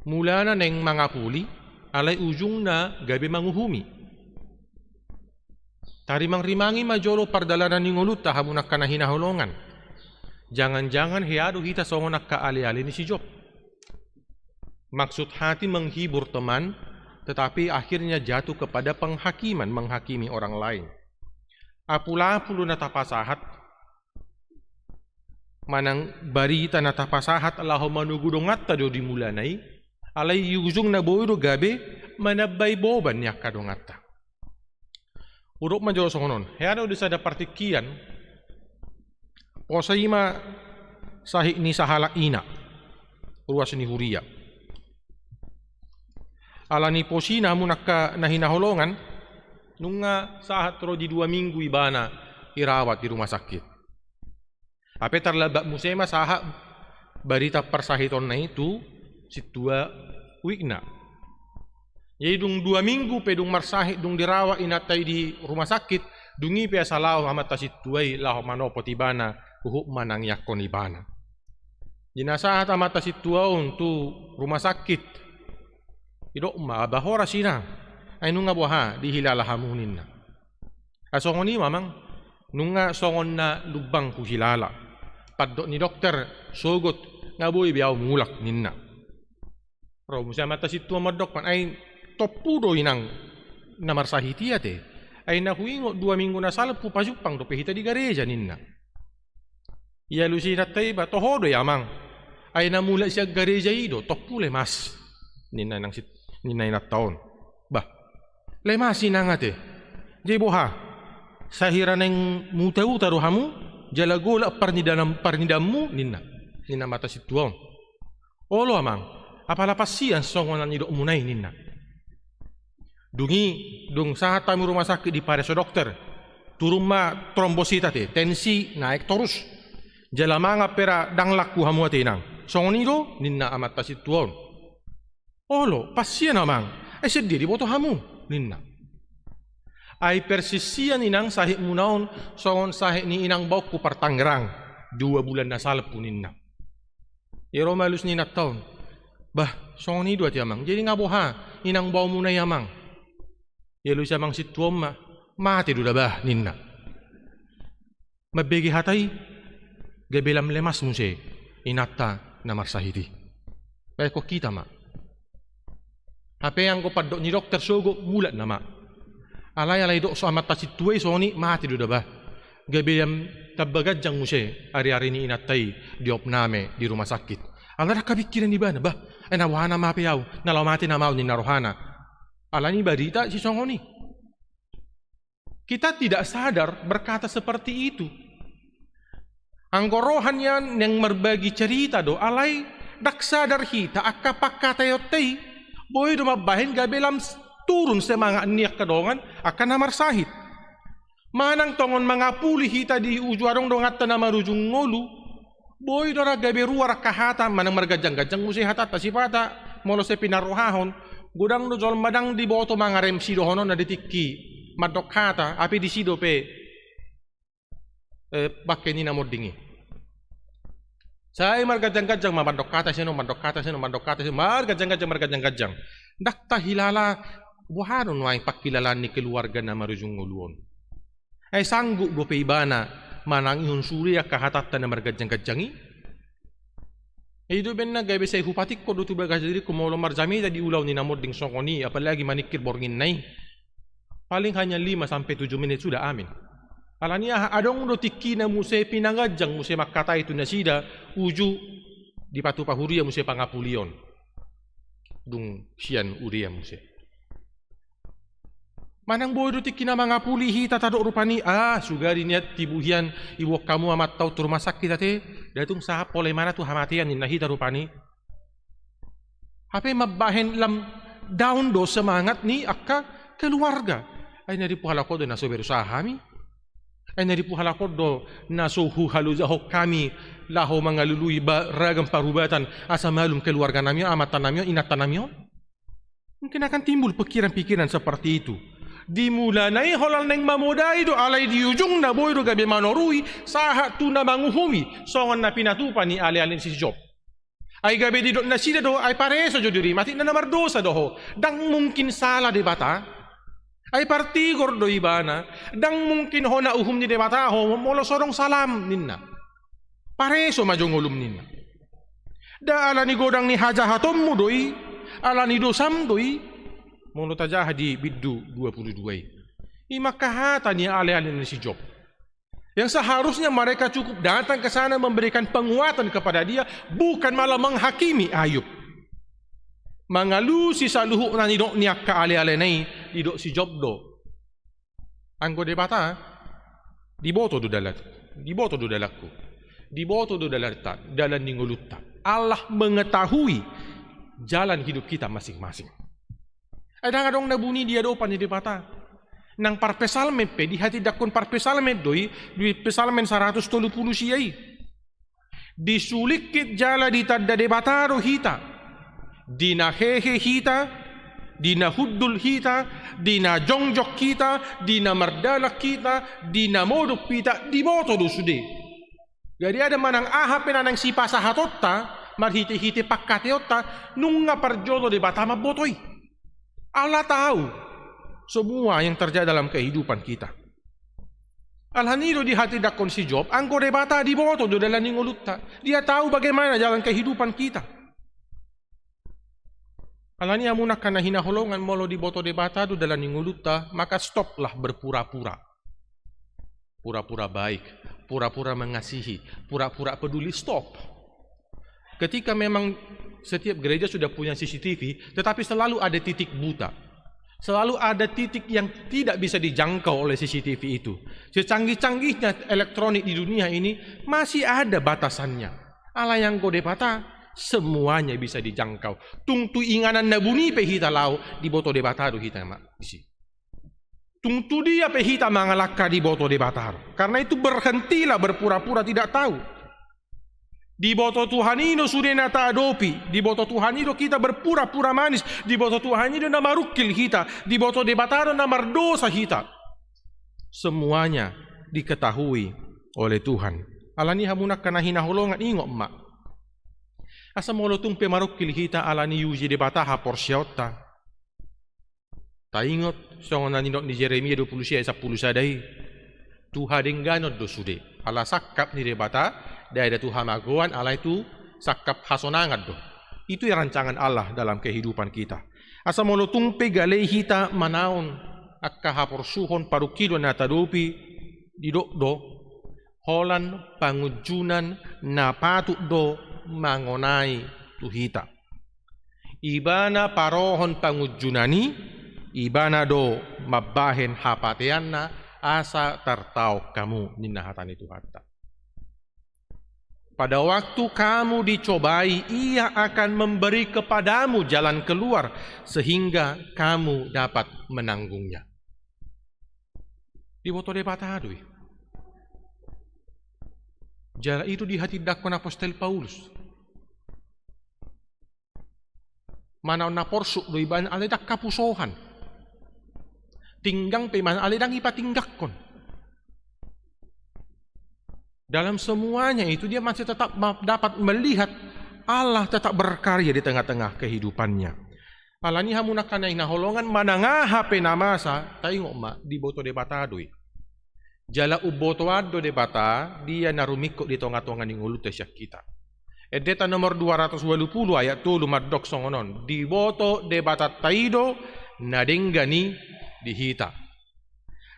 Mulana naeng mangapuli, alai ujungna gabe manguhumi. Tarimang-rimangi ma jolo pardalanan ni ngolunta, hamu angka na hinaholongan. Jangan-jangan hea do hita songon angka ale-ale ni si Job. Maksud hati menghibur teman, tetapi akhirnya jatuh kepada penghakiman, menghakimi orang lain. Apul-apul na tapasahat, manang barita na tapasahat laho manogu donganta do di mulana i, alai ujungna boi do gabe manambai boban ni angka donganta. Hudok ma jolo songon on, hea do di sada partingkian, poso i ma sahit ni sahalak ina, ruas ni huria. Ala ni posina hamu angka na hinaholongan, nunga sahat ro di dua minggu ibana dirawat di rumah sakit. Hape tarlambat muse ma sahat barita parsahitonna i tu sintua uikna. Jadi dung dua minggu pe dung marsahit, dung dirawat inanta i di rumah sakit, dung i pe asa laho amanta sintua i laho manopot ibana, huhut manangiangkon ibana. Di na sahat amanta sintua on tu rumah sakit, didok ma, "Bah, horas inang, ai nunga boha dihilala hamu?" ninna. "Ah, songon i ma, Amang, nunga songon na lumbang huhilala. Pandok ni dokter, sogot, nga boi be ahu mulak," ninna. Ro muse amanta sintua mandok, "Ai tompu do inang na marsahit i ate. Ai na huingot dua minggu na salpu pajumpang dope hita di gareja," ninna. Dialusi inanta i, "Bah, toho do i, Amang. Ai na mulak sian gareja i do, tompu lemas," ninna inang sit-, ninna inanta on. "Bah, lemas inang ate. Jadi boha? Sahira naeng muta-uta do hamu, jala golap parnidaan-, parnidaanmu?" ninna, ninna amanta sintua on. "Olo, Amang, apala pasian songon na nidokmuna i," ninna. Dung i, dung sahat hami rumah sakit dipareso dokter, turun ma trombosita ate, tensi naek torus. "Jala mangan pe ra ndang langku hamu ate, Inang. Songon i do?" ninna amanta sintua on. "Olo, pasian, Amang. Ai sian dia diboto hamu?" ninna. "Ai persisian, Inang, sahitmuna on songon sahit ni inang baongku par Tangerang, dua bulan na salpu," ninna. Ro ma alus ni inanta on. "Bah, songon i do ate, Amang. Jadi nga boha inang baomuna i, Amang?" Dialusi amang sintua on ma, "Mate do da, bah," ninna. Mambege hata i, gabe lam lemas muse inanta na marsahit i. Bahenon hita ma. Hape anggo pandok ni dokter sogot, mulak nama. Alai, alai didok amanta sintua i songon i, "Mate do da, bah." Gabe lam tamba ganjang muse ari-ari ni inanta i di op name di rumah sakit. Ala ndang kapingkiran ibana, "Bah, ai na boha nama hape ahu, na laho mate nama ahu," ninna rohana. Ala ni barita sisongon i. Kita tidak sadar berkata seperti itu. Anggo roha nian naeng marbagi cerita do, alai ndang sadar hita angka pangkataionta i, boi do mambahen gabe lam s-, turun semangat ni angka dongan, angka na marsahit. Manang tongon mangapuli hita di uju adong donganta na marujung ngolu, boi do ra gabe ruar angka hata, manang marganjang-ganjang muse hatanta sipata, molo sai pinarrohahon. Godang do jolma ndang diboto mangarem sidohononna di tingki mandok hata, hape disi dope, eh, bangke ni na monding i. Sai marganjang-ganjang ma mandok hata sian on, mandok hata sian on, mandok hata sian on, marganjang-ganjang, marganjang-ganjang. Ndang tahilala boha do nuaeng pangkilalaan ni keluarga na marujung ngolu on. Ai sanggup dope ibana manangihon sude angka hatanta na marganjang-ganjang i? I do umbahen na gabe sai hupatingkon do tu bagas diringku, molo marjamita di ulaon ni na monding songon i, apalagi maningkir bornginna i, paling hanya lima sampai tujuh menit sudah amin. Ala ni aha, adong do tingkina muse pinaganjang muse mangkatai tu nasida, uju dipatupa huria muse pangapulion. Dung sian huria muse. Manang boi do tingkina mangapuli hita tadok rupani, "Ah, sugari nian tibu hian iboan hamu amanta on tu rumah sakit ate, nda tung sahat pola imana tu hamatean," ninna hita rupani. Hape mambahen lam down do semangat ni angka keluarga. "Ai na dipu halak on do na so berusaha hami. Ai na dipu halak on do na so huhalojahon hami laho mangalului ba-, ragam parubatan asa malum keluarga nami on, amanta nami on, inanta nami on." Mungkin akan timbul pikiran-pikiran seperti itu. Di mulana i holan naeng mamodai do, alai di ujungna boi do gabe manorui, sahat tu na manguhumi, songon na pinatupa ni ale-ale ni si Job. Ai gabe didok nasida do, "Ai pareso jo dirim, atik na mardosa do ho, ndang mungkin sala Debata. Ai partigor do ibana, ndang mungkin hona uhum ni Debata ho, molo so adong salam," ninna. "Pareso ma jo ngolum," ninna. "Nda ala ni godang ni hajahatonmu do i, ala ni dosam do i." Molo tajaha di bindu dua puluh dua i. I ma angka hata ni ale-ale ni si Job. Yang seharusnya mereka cukup datang ke sana memberikan penguatan kepada dia, bukan malah menghakimi Ayub. Mangalusi saluhut na nidok ni angka ale-alena i, didok si Job do. Anggo Debata, diboto do dalan, diboto do dalanku. Diboto do dalanta, dalan ni ngolunta. Allah mengetahui jalan hidup kita masing-masing. Ai ndang adong na buni di adopan ni Debata. Nang parpsalmen pe, dihatindanghon parpsalmen do i, di Psalmen saratus tolu pulu sia i. Disulingkit jala ditanda Debata do hita. Di na hehe hita, di na hundul hita, di na jongjong hita, di na mardalan hita, di na modom hita, diboto do sude. Jadi adong manang aha pe na naeng sipasahatonta, marhite-hite pangkataionta, nunga parjolo Debata mamboto i. Allah tahu semua yang terjadi dalam kehidupan kita. Alani i do dihatindanghon si Job, anggo Debata diboto do dalan ni ngolunta. Dia tahu bagaimana jalan kehidupan kita. Alani i hamu angka na hinaholongan, molo diboto Debata do dalan ni ngolunta, maka stoplah berpura-pura. Pura-pura baik, pura-pura mengasihi, pura-pura peduli, stop. Ketika memang setiap gereja sudah punya C C T V, tetapi selalu ada titik buta. Selalu ada titik yang tidak bisa dijangkau oleh C C T V itu. Secanggih-canggihnya elektronik di dunia ini, masih ada batasannya. Alai anggo Debata, semuanya bisa dijangkau. Tung tu inganan na buni pe hita laho, diboto Debata do hita ma disi. Tung tu dia pe hita mangalangka, diboto Debata do. Karena itu berhentilah berpura-pura tidak tahu. Diboto Tuhan i do sude na taadopi, diboto Tuhan i do hita berpura-pura manis, diboto Tuhan i do na marungkil hita, diboto Debata do na mardosa hita. Semuanya diketahui oleh Tuhan. Alani i hamu angka na hinaholongan, ingot ma. Asa molo tung pe marungkil hita alani iuji Debata haporseaonta. Taingot, songon na nidok ni Jeremia dua pulu sia ayat sampulu sada i, tu hadengganon do sude. Ala sangkap ni Debata, ndada tu hamagoan, alai tu sangkap hasonangan do. Itu ya rancangan Allah dalam kehidupan kita. Asa molo tung pe gale hita manaon angka haporsuhon parungkilon na taadopi, didok do, holan pangunjunan na patut do mangonai tu hita. Ibana parohon pangunjunan i, ibana do mambahen hapateanna, asa tartaon hamu, ninna hata ni Tuhanta. Pada waktu kamu dicobai, Ia akan memberi kepadamu jalan keluar, sehingga kamu dapat menanggungnya. Diboto Debata do i. Jala i do dihatindanghon apostel Paulus. Manaon na porsuk do ibana alai ndang hapusohan. Tinggang pe ibana alai ndang ipatingganghon. Dalam semuanya itu dia masih tetap ma-, dapat melihat Allah tetap berkarya di tengah-tengah kehidupannya. Alani i hamu angka na hinaholongan, manang aha pe na masa, taingot ma, diboto Debata do i. Jala umbotoan do Debata dia na rumingkot di tonga-tonga ni ngolunta sian hita. Endeta nomor dua ratus ualu pulu ayat tolu mandok songon on, diboto Debatanta i do na denggan i di hita,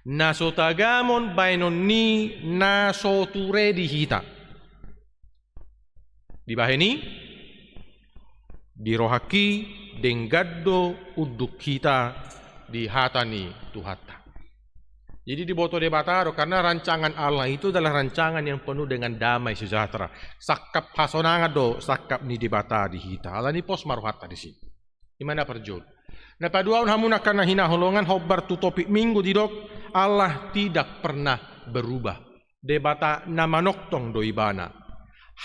na so tagamon baenon ni na so ture di hita. Dibahen i, di rohangki denggan do unduk hita di hata ni Tuhanta. Jadi diboto Debata do, karena rancangan Allah itu adalah rancangan yang penuh dengan damai sejahtera. Sangkap hasonangan do sangkap ni Debata di hita. Alani i pos ma rohanta disi. I ma na parjolo. Na paduahon hamu angka na hinaholongan, hombar tu topik Minggu didok, Allah tidak pernah berubah. Debata na manongtong do ibana.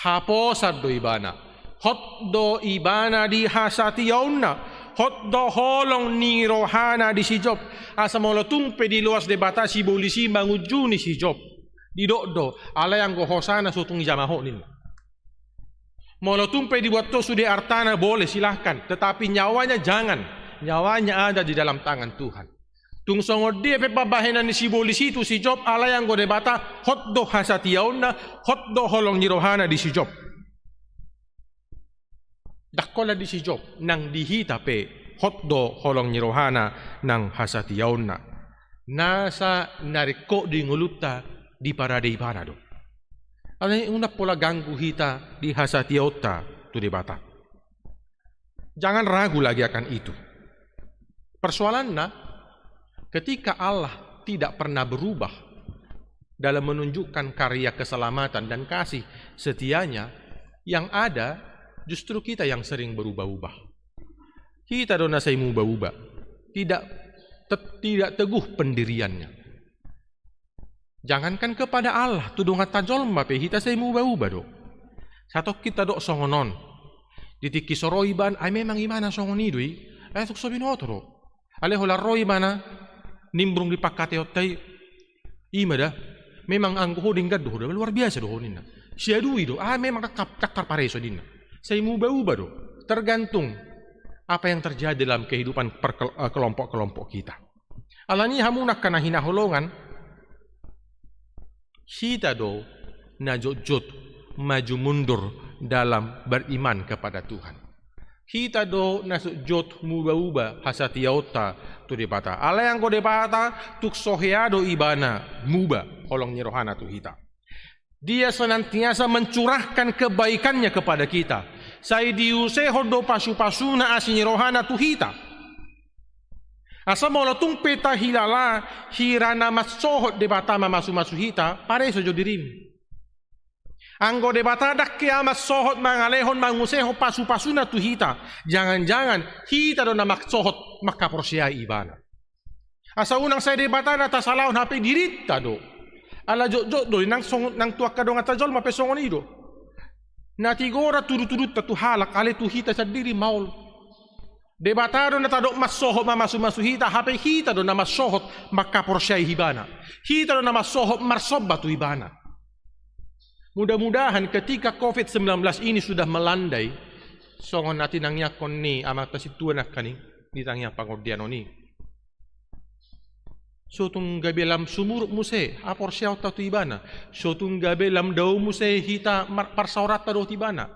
Haposan do ibana. Hot do ibana di hasatiaonna. Hot do holong ni rohana di si Job. Asa molo tung pe diloas Debata sibolis i mangunjuni si Job, didok do, alai anggo hosana so tung dijama ho, ninna. Molo tung pe dibuat ho sude artana, boleh, silahkan, tetapi nyawanya jangan. Nyawanya ada di dalam tangan Tuhan. Tung songon dia pe pambahenan ni sibolis i tu si Job, alai anggo Debata, hot do hasatiaonna, hot do holong ni rohana di si Job. Ndang holan di si Job, nang di hita pe hot do holong ni rohana nang hasatiaonna. Nasa na ringkot di ngolunta diparade ibana do. Alai unang pola ganggu hita di hasatiaonta tu Debata. Jangan ragu lagi akan itu. Persoalanna, ketika Allah tidak pernah berubah, dalam menunjukkan karya keselamatan dan kasih setianya, yang ada justru kita yang sering berubah-ubah. Hita do na sai muba-uba, tidak te-, tidak teguh pendiriannya. Jangankan kepada Allah, tu dongan tajolma pe hita sai muba-uba do. Satongkin tadok songon on. Di tingki so ro ibana, ai memang ibana songon i do i. Ai tung so binoto do. Alai holan ro ibana, nimbrung di pangkataion ta i, ima da, memang anggo ho denggan do ho da, luar biasa do ho ninna. Siadui do, ah memang cakap, cakap pareso ninna. Sai muba-uba do, tergantung apa yang terjadi dalam kehidupan perkel-, eh, kelompok-kelompok kita. Alani i hamu angka na hinaholongan, hita do na jotjot maju mundur dalam beriman kepada Tuhan. Hita do na jotjot muba-uba hasatiaonta tu Debata. Alai anggo Debata tung so hea do ibana muba, holong ni rohana tu hita. Dia senantiasa mencurahkan kebaikannya kepada kita. Sai diusehon do pasu-pasuna asi ni rohana tu hita. Asa molo tung pe tahilala hira na mansohot Debata mamasu-masu hita, pareso jo dirim. Anggo Debata ndang hea mansohot mangalehon mangusehon pasu-pasuna tu hita, jangan-jangan hita do na mansohot mangkaporseai ibana. Asa unang sai Debata na tasalahon hape dirinta do. Ala jotjot do nang songon, nang tu angka dongan tajolma pe songon i do. Na tigora tudu-tudunta tu halak, alai tu hita sandiri maol. Debata do na tadok mansohot mamasu-masu hita, hape hita do na mansohot mangkaporseai ibana. Hita do na mansohot marsomba tu ibana. Mudah-mudahan ketika covid sembilan belas ini sudah melandai, songon na tinangiangkon ni amanta sintua nangkaning di tangiang pangondianon i, so tung gabe lam sumurut muse haporseaonta tu ibana, so tung gabe lam dao muse hita mar-, parsaoranta dohot ibana.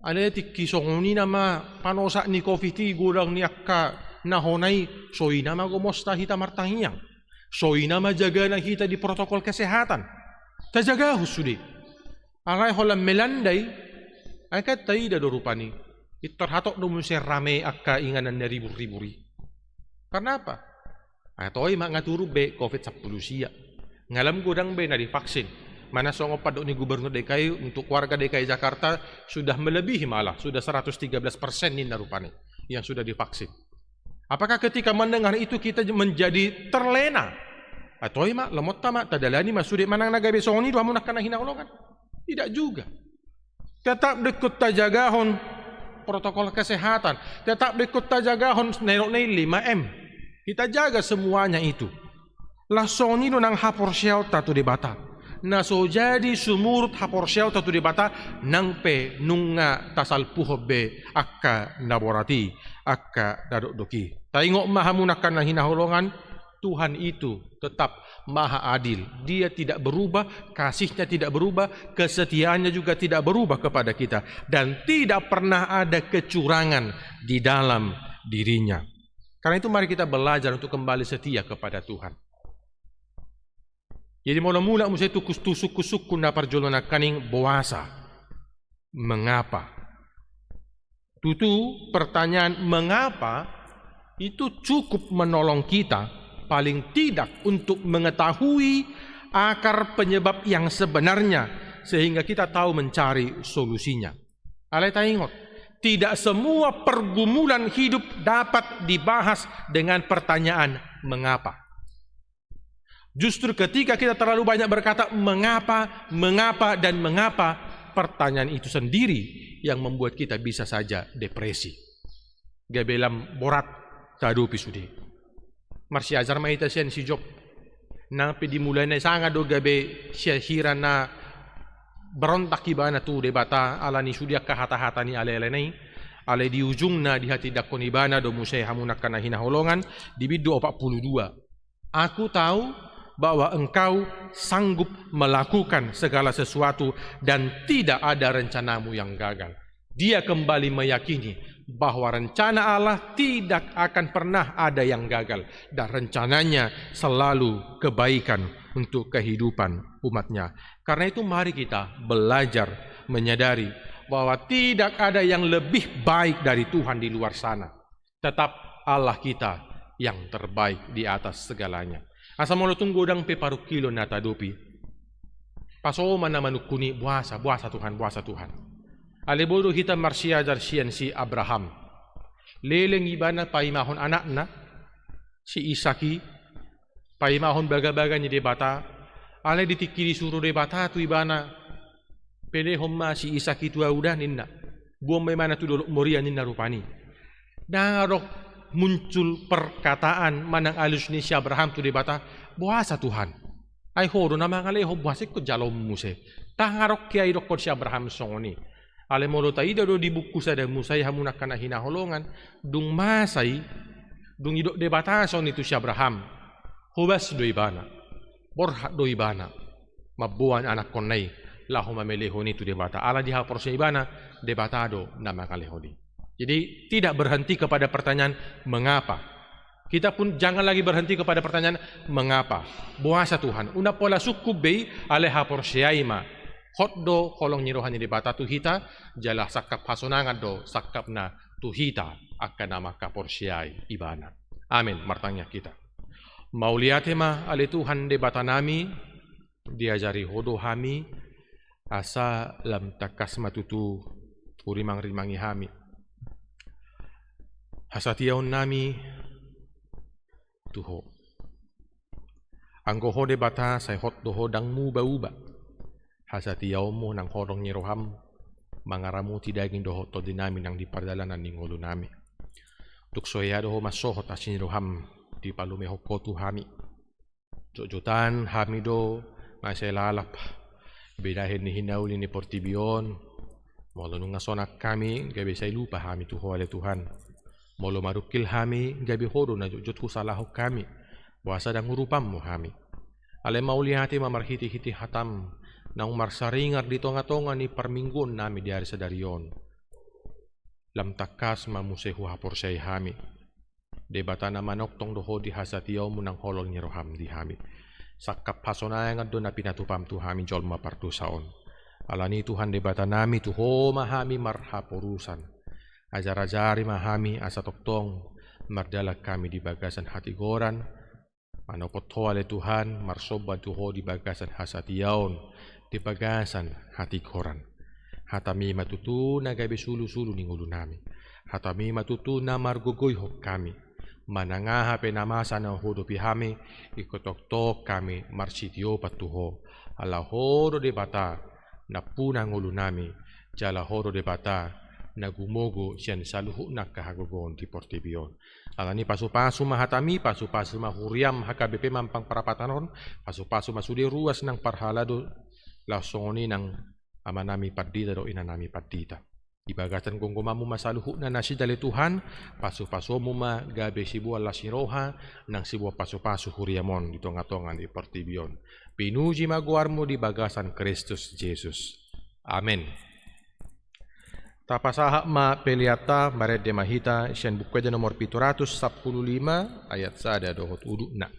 Alai tingki songon i nama panosak ni covid i godang ni angka na hona i, so i nama gomosta hita martangiang. So i nama jagana hita di protokol kesehatan. Tajagahon sude. Alai holan melandai, ai kan taida do rupani. Pintor hatop do muse rame angka inganan na ribur-ribur i. Karena apa? Ai toe ma nga turun be covid sampulu sia. Nga lam godang be na divaksin. Mana songon pandok ni Gubernur D K I untuk warga D K I Jakarta sudah melebihi malah, sudah seratus tiga belas persen ninna rupani yang sudah divaksin. Apakah ketika mendengar itu kita menjadi terlena? Ai toe ma, lomonta ma, tadalani ma sude, manang na gabe songon i do hamu angka na hinaholongan? Tidak juga. Tetap do ingkon tajagahon protokol kesehatan, tetap do ingkon tajagahon na nidok ni lima M. Kita jaga semuanya itu. Laos songon i do nang haporseaonta tu Debata. Na so jadi sumurut haporseaonta tu Debata, nang pe nunga tasalpuhon be angka na borat i, angka na dokdok i. Taingot ma hamu angka na hinaholongan, Tuhan itu tetap maha adil. Dia tidak berubah, kasihnya tidak berubah, kesetiaannya juga tidak berubah kepada kita. Dan tidak pernah ada kecurangan di dalam dirinya. Karena itu mari kita belajar untuk kembali setia kepada Tuhan. Jadi molo mulak muse tu kus-, tu sungkun-sungkun na parjolo nangkaning, boasa, mengapa? Tutu pertanyaan mengapa itu cukup menolong kita paling tidak untuk mengetahui akar penyebab yang sebenarnya sehingga kita tahu mencari solusinya. Alai taingot, tidak semua pergumulan hidup dapat dibahas dengan pertanyaan mengapa. Justru ketika kita terlalu banyak berkata mengapa, mengapa, dan mengapa, pertanyaan itu sendiri yang membuat kita bisa saja depresi. Gabe lam borat tahadopi sude. Marsiajar ma hita sian si Job. Nang pe di mulaina sanga do gabe sia hira na berontak ibana tu Debata ala ni sude angka hata-hata ni ale-alena i. Alai di ujungna dihatindangkon ibana do muse hamu angka na hinaholongan di bindu opat pulu dua. Aku tahu bahwa Engkau sanggup melakukan segala sesuatu dan tidak ada rencanamu yang gagal. Dia kembali meyakini bahwa rencana Allah tidak akan pernah ada yang gagal dan rencananya selalu kebaikan untuk kehidupan umatnya. Karena itu mari kita belajar menyadari bahwa tidak ada yang lebih baik dari Tuhan di luar sana. Tetap Allah kita yang terbaik di atas segalanya. Asa molo tung godang pe parungkilon na taadopi, pasoho ma na manungkun i, boasa, boasa Tuhan, boasa Tuhan. Alai boi do hita marsiajar sian si Abraham. Leleng ibana paimahon anakna, si Isak i, paimahon bagabaga ni Debata, alai di tingki disuru Debata tu ibana, pelehon ma si Isak i tu ahu da ninna. Boan ma ibana tu dolok Moria ninna rupani. Ndang adong muncul perkataan manang alus ni si Abraham tu Debata, boasa Tuhan? Ai Ho do na mangalehon, boasa ingkon jaloon muse? Ndang adong hea didokkon si Abraham songon i. Alai molo taida do di buku Sada Musa i, hamu angka na hinaholongan, dung masa i, dung didok Debata songon i tu si Abraham, hobas do ibana, borhat do ibana mamboan anakkonna i laho mamelehon i tu Debata. Ala dihaporseai ibana, Debata do na mangalehon i. Jadi, tidak berhenti kepada pertanyaan mengapa. Kita pun jangan lagi berhenti kepada pertanyaan mengapa. Boasa Tuhan? Unang pola sungkun be i, alai haporseai ma. Hot do holong ni roha ni Debata tu hita, jala sangkap hasonangan do sangkapna tu hita angka na mangkaporseai ibana. Amin. Martangiang hita. Mauliate ma ale Tuhan Debata nami, diajari Ho do hami, asa lam tangkas ma tutu hurimangrimangi hami hasatiaon nami tu Ho. Anggo Ho Debata, sai hot do Ho, ndang muba-uba hasatiaonmu nang holong ni roham mangaramoti daging dohot tondi nami nang di pardalanan ni ngolu nami. Tung so hea do Ho mansohot asi ni roham dipalumehon Ho tu hami. Jotjotan hami do, nga sai lalap bedahen ni hinauli ni portibi on. Molo nunga sonang hami, gabe sai lupa hami tu Ho ale Tuhan. Molo marungkil hami, gabe Ho do na jotjot husalahon hami. Boasa ndang hurupammu hami. Alai mauliate ma marhitehite hatam, naung marsaringar di tongatonga ni parmingguon nami di ari sadari on. Lam tangkas ma muse huhaporseai hami. Debata na manongtong do Ho di hasatiaonmu nang holong ni roham di hami. Sangkap hasonangan do na pinatupam tu hami jolma pardosa on. Alani Tuhan Debata nami, tu Ho ma hami marhaporusan. Ajarajari ma hami asa tongtong mardalan hami di bagasan hatigoran, manopot Ho ale Tuhan, marsomba tu Ho di bagasan hasatiaon, di bagasan hatigoran. Hatami ma tutu na gabe sulusulu ni ngolu nami. Hatami ma tutu na margogoihon hami. Manang aha pe na masa na huadopi hami, ingkon tongtong hami marsitiopan tu Ho. Ala Ho do Debata nampuna ngolu nami, jala Ho do Debata na gumogo sian saluhutna angka hagogoon di portibi on. Alani pasupasu ma hatami, pasupasu ma huriam H K B P Mampang Prapatan on, pasupasu ma sude ruas nang parhalado, laos songon i nang amanami pandita dohot inanami pandita. Di bagasan gomgomanmu ma saluhutna nasida ale Tuhan, pasupasuonmu ma gabe siboan las ni roha, nang siboan pasupasu huriam on di tongatonga ni portibi on. Pinuji ma goarmu di bagasan Kristus Jesus. Amen. Tapasahat ma peleanta, marende ma hita sian Buku Ende nomor pitu ratus sampulu lima, ayat sada dohot udutna.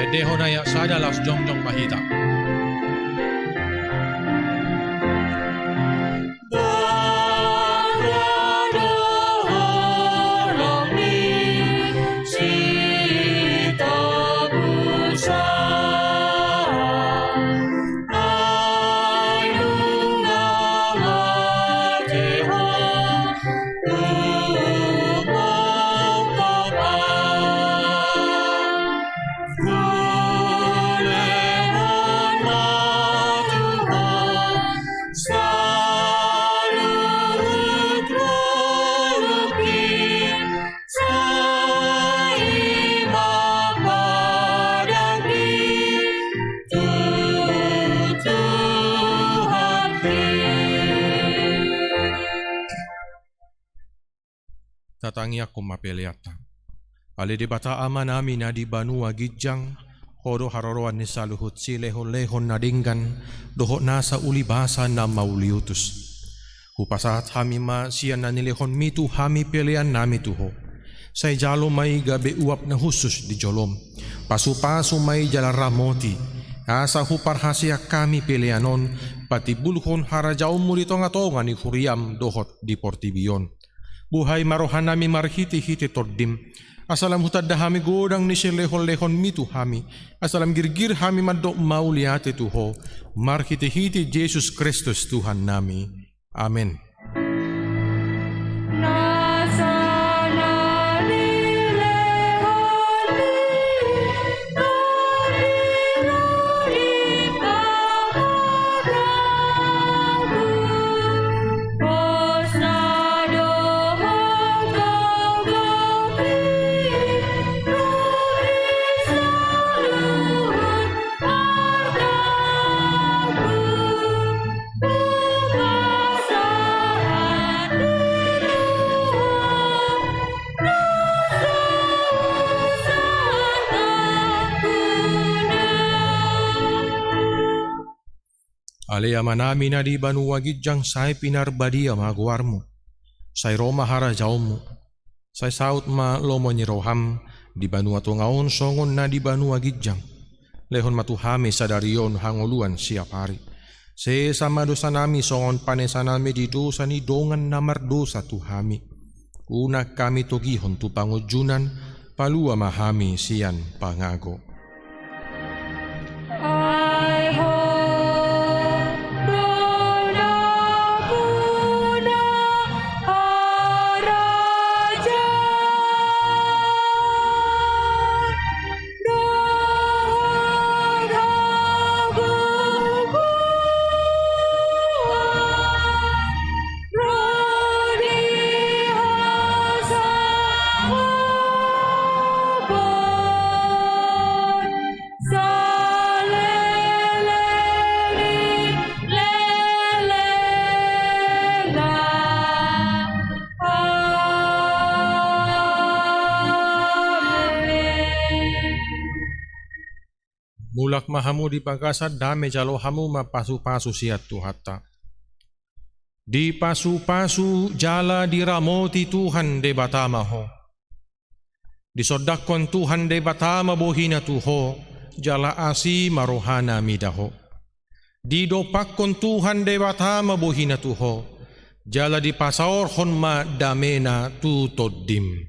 Dehon ayat sada laos jongjong ma hita. Tatangianghon ma peleanta. Ale Debata Amanami na di banua ginjang, Ho do haroroan ni saluhut silehonlehon na denggan dohot nasa ulibasa na mauliutus. Hupasahat hami ma sian na nilehonMi tu hami peleannami tu Ho. Sai jalo ma i gabe uap na hushus di joloM. Pasupasu ma i jala ramoti, asa huparhaseang hami pelean on patimbulhon harajaonMu di tongatonga ni huriaM dohot di portibi on. Buhai ma rohanami marhitehite TondiM, asa lam hutanda hami godang ni silehonlehonMi tu hami, asa lam girgir hami mandok mauliate tu Ho, marhitehite Jesus Kristus Tuhannami. Amen. Ale Amanami na di banua ginjang, sai pinarbadia ma goarMu. Sai ro ma harajaonMu. Sai saut ma lomo ni rohaM di banua tonga on songon na di banua ginjang. Lehon ma tu hami sadari on hangoluan siap ari. Sesa ma dosanami songon panesanami di dosa ni dongan na mardosa tu hami. Unang hami togihon tu pangunjunan, palua ma hami sian pangago. Mulak ma hamu di bagasan dame, jalo hamu ma pasupasu sian Tuhanta. Dipasupasu jala diramoti Tuhan Debata ma ho. Disondangkon Tuhan Debata ma bohiNa tu ho, jala asi ma rohaNa mida ho. Didompakkon Tuhan Debata ma bohiNa tu ho, jala dipasaorhon ma dameNa tu tondim.